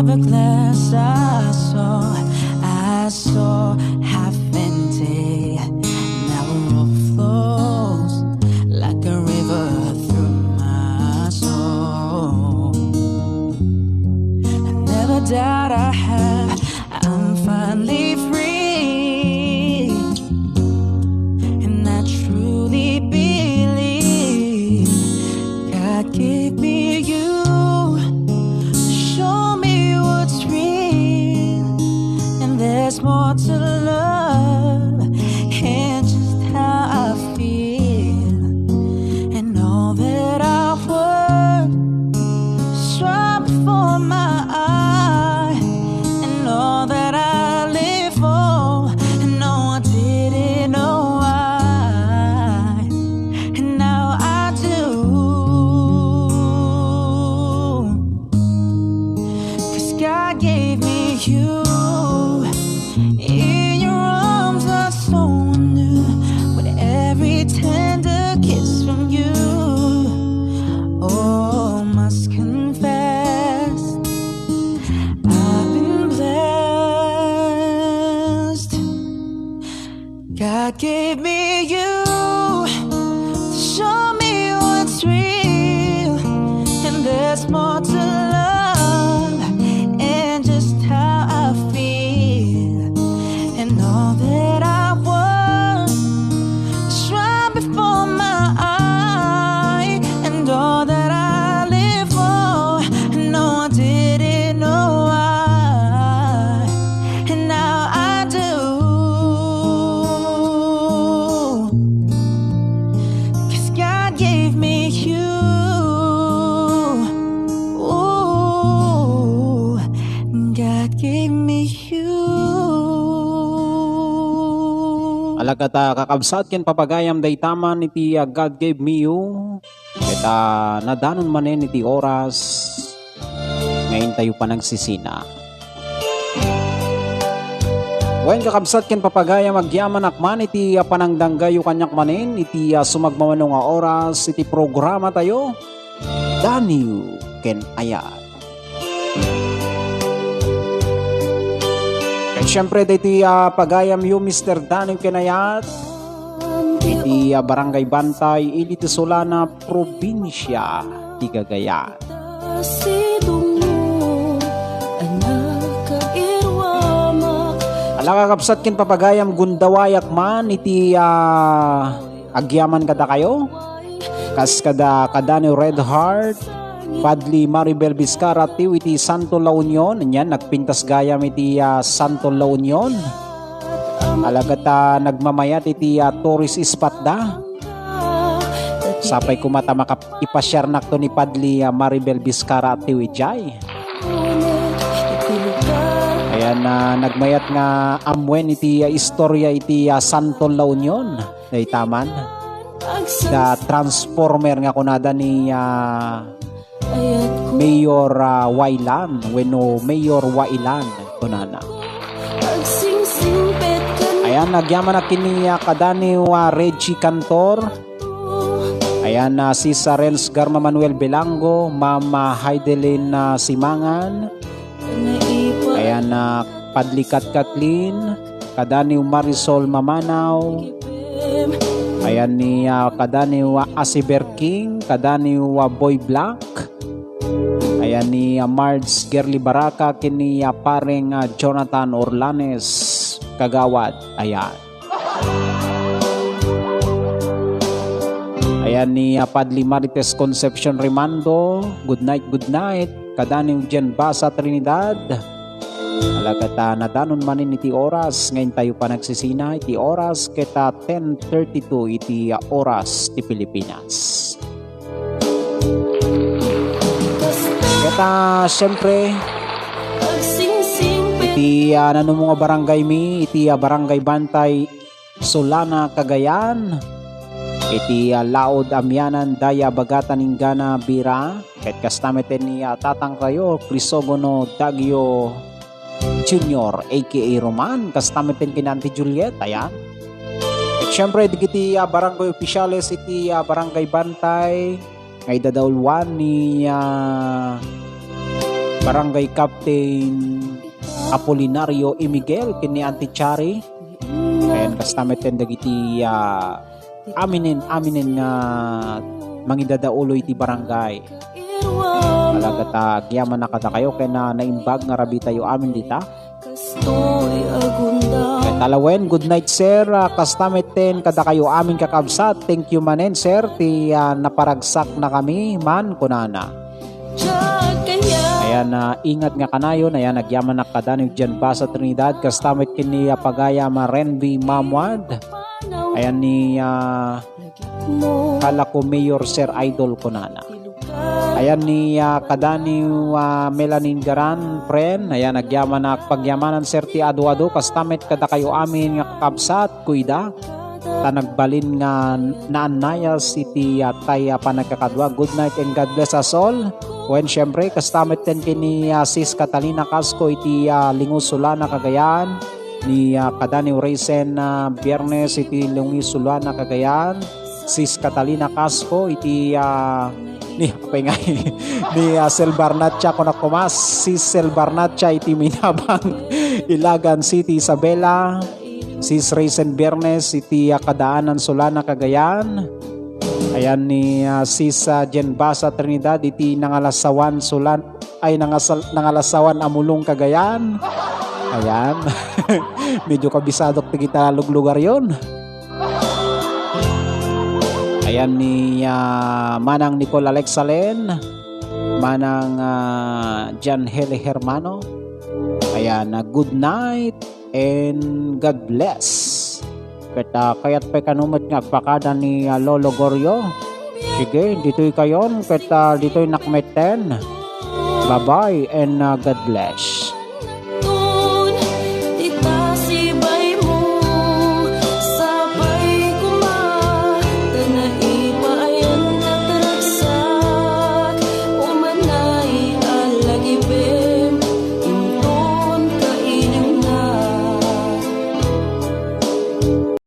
The glass I saw, I saw half empty. Now it flows like a river through my soul. I never doubt I have, I'm finally free. And I truly believe God gave me you to show me what's real. And there's more to love and just how I feel. And all that I want is right before my eye. And all that I live for, no, I didn't know why. And now I do. 'Cause God gave me you. In your arms are so new. With every tender kiss from you, oh, must confess, I've been blessed. God gave me you to show me what's real, and there's more to love and just how I feel, and all that I want is right before my eye, and all that I live for, no, I didn't know why, and now I do. 'Cause God gave me you. Ooh, God gave me you. Alagad a kakabsat ken papagayam, dayta man iti, ah, God gave me you. Ket, ah, nadanon manen iti oras nga intayo panagsisina. Wen, kakabsat ken papagayam, agyamanak man iti, ah, panangdanggayo kaniak manen iti, ah, sumagmamano nga oras iti programatayo, Daniw ken Ayat. Ket siempre, daytoy, ah, pagayamyo, Mister Daniw ken Ayat, iti, ah, Barangay Bantay, Elite Solana, Probinsia ti Cagayan. Ala, kakabsat ken papagayam, gundawayak man iti, ah, agyaman kadakayo. Kas kada, kadani Red Heart, Padli Maribel Vizcarra tiw iti Santo La Union. Ania, nagpintas gayam iti, ah, Santo La Union. Alagad a nagmamayat iti, ah, tourist spot da. Sapay koma ta makap-, ipasiarnakto ni Padli, ah, Maribel Vizcarra tiw idiay. Ayan, ah, nagmayat nga ammuen iti, ah, istorya iti, ah, Santo La Union. Dayta man. Da transformer nga kunada ni, ah, Mayor, ah, Wailan, wenno Mayor Wailan, kunana. Ayan, agyamanak ken ni, ah, kadaniw, ah, Reggie Cantor. Ayan, ah, Sisa Renz Garma Manuel Belango, Mama Heidelin, ah, Simangan. Ayan, ah, Padlikat Kathleen, kadaniw Marisol Mamanaw. Ayan ni, ah, kadaniw, ah, Asiber King, kadaniw, ah, Boy Black. Ayan ni, ah, Marge Gerly Baraka, ken ni, ah, pareng, ah, Jonathan Orlanes, kagawad. Ayan. Ayan ni, ah, Padli Marites Concepcion Rimando. Good night, good night. Kadaniw Jen Basa Trinidad. Alagad a nadanon manen iti oras nga intayo panagsisina, iti oras ket, ah, ten thirty-two iti, ah, oras ti Pilipinas. Ket, ah, siyempre, iti, ah, nanumo nga barangay mi, iti, ah, Barangay Bantay, Solana, Cagayan. Iti, ah, laud a miyanan daya bagatan inggana bira. Ket kasta met ni, ah, tatangtayo, Crisogono Dagio Junior, A K A Roman. Kasta met ken Auntie Juliet, ayan. Ket siyempre, dagiti, ah, barangay opisyales iti, ah, Barangay Bantay, nga idadauluan ni, ah, Barangay Captain Apolinario E. Miguel, ken ni Auntie Chari. Ken kasta met ken dagiti, ah, aminen, aminen nga mangidadaulo iti barangay. Talaga ta agyamanak kadakayo ken, ah, naimbag nga rabitayo amin dita. Ket alawen, good night, sir. Ah, kasta met ken kadakayo amin, kakabsat. Thank you manen, sir, ti, ah, naparagsaknakami man, kunana. Ayan, ah, ingat nga kanayon. Ayan, agyamanak kada ni Jan Basa Trinidad. Kasta met ken ni, ah, pagayam a Renby Mamuad. Ayan ni, ah, Kalako Mayor, Sir Idol, kunana. Ayan ni, ah, kada ni, ah, Melanin Garan, friend. Ayan, agyamanak pagyamanan, sir, ti adu-adu. Kasta met kadakayo amin nga kakabsat, kuida. Ta nagbalin nga naannayas iti, ah, tay, ah, panagkakadua. Good night and God bless us all. Wen, syempre, kasta met ken ken ni, ah, Sis Catalina Casco iti, ah, Lingus, Solana, Cagayan. Ni, ah, kada ni Resen, ah, Biernes iti Lingus, Solana, Cagayan. Sis Catalina Casco iti, ah, ni, apay nga, ni, ah, Sel Barnacha, kunak koma, Sis Sel Barnacha iti Minabang, Ilagan City, Isabela. Sis Resen Biernes iti, ah, Kadaanan, Solana, Cagayan. Ayan ni, ah, Sis, ah, Jen Basa Trinidad iti Nangalasawan, Solan-, ay, Nangasal-, Nangalasawan, Amulong, Cagayan. Ayan. Medyo kabisadok ti kita luglugar yon. Ayan ni, ah, Manang Nicole Alexalen, Manang, ah, Jan Hele Hermano. Ayan, ah, good night and God bless. Ket, ah, kayat pay kano met nga agpakada ni, ah, Lolo Gorio. Sige, ditoy kayon, ket, ah, ditoy nakmetten. Bye-bye and, ah, God bless.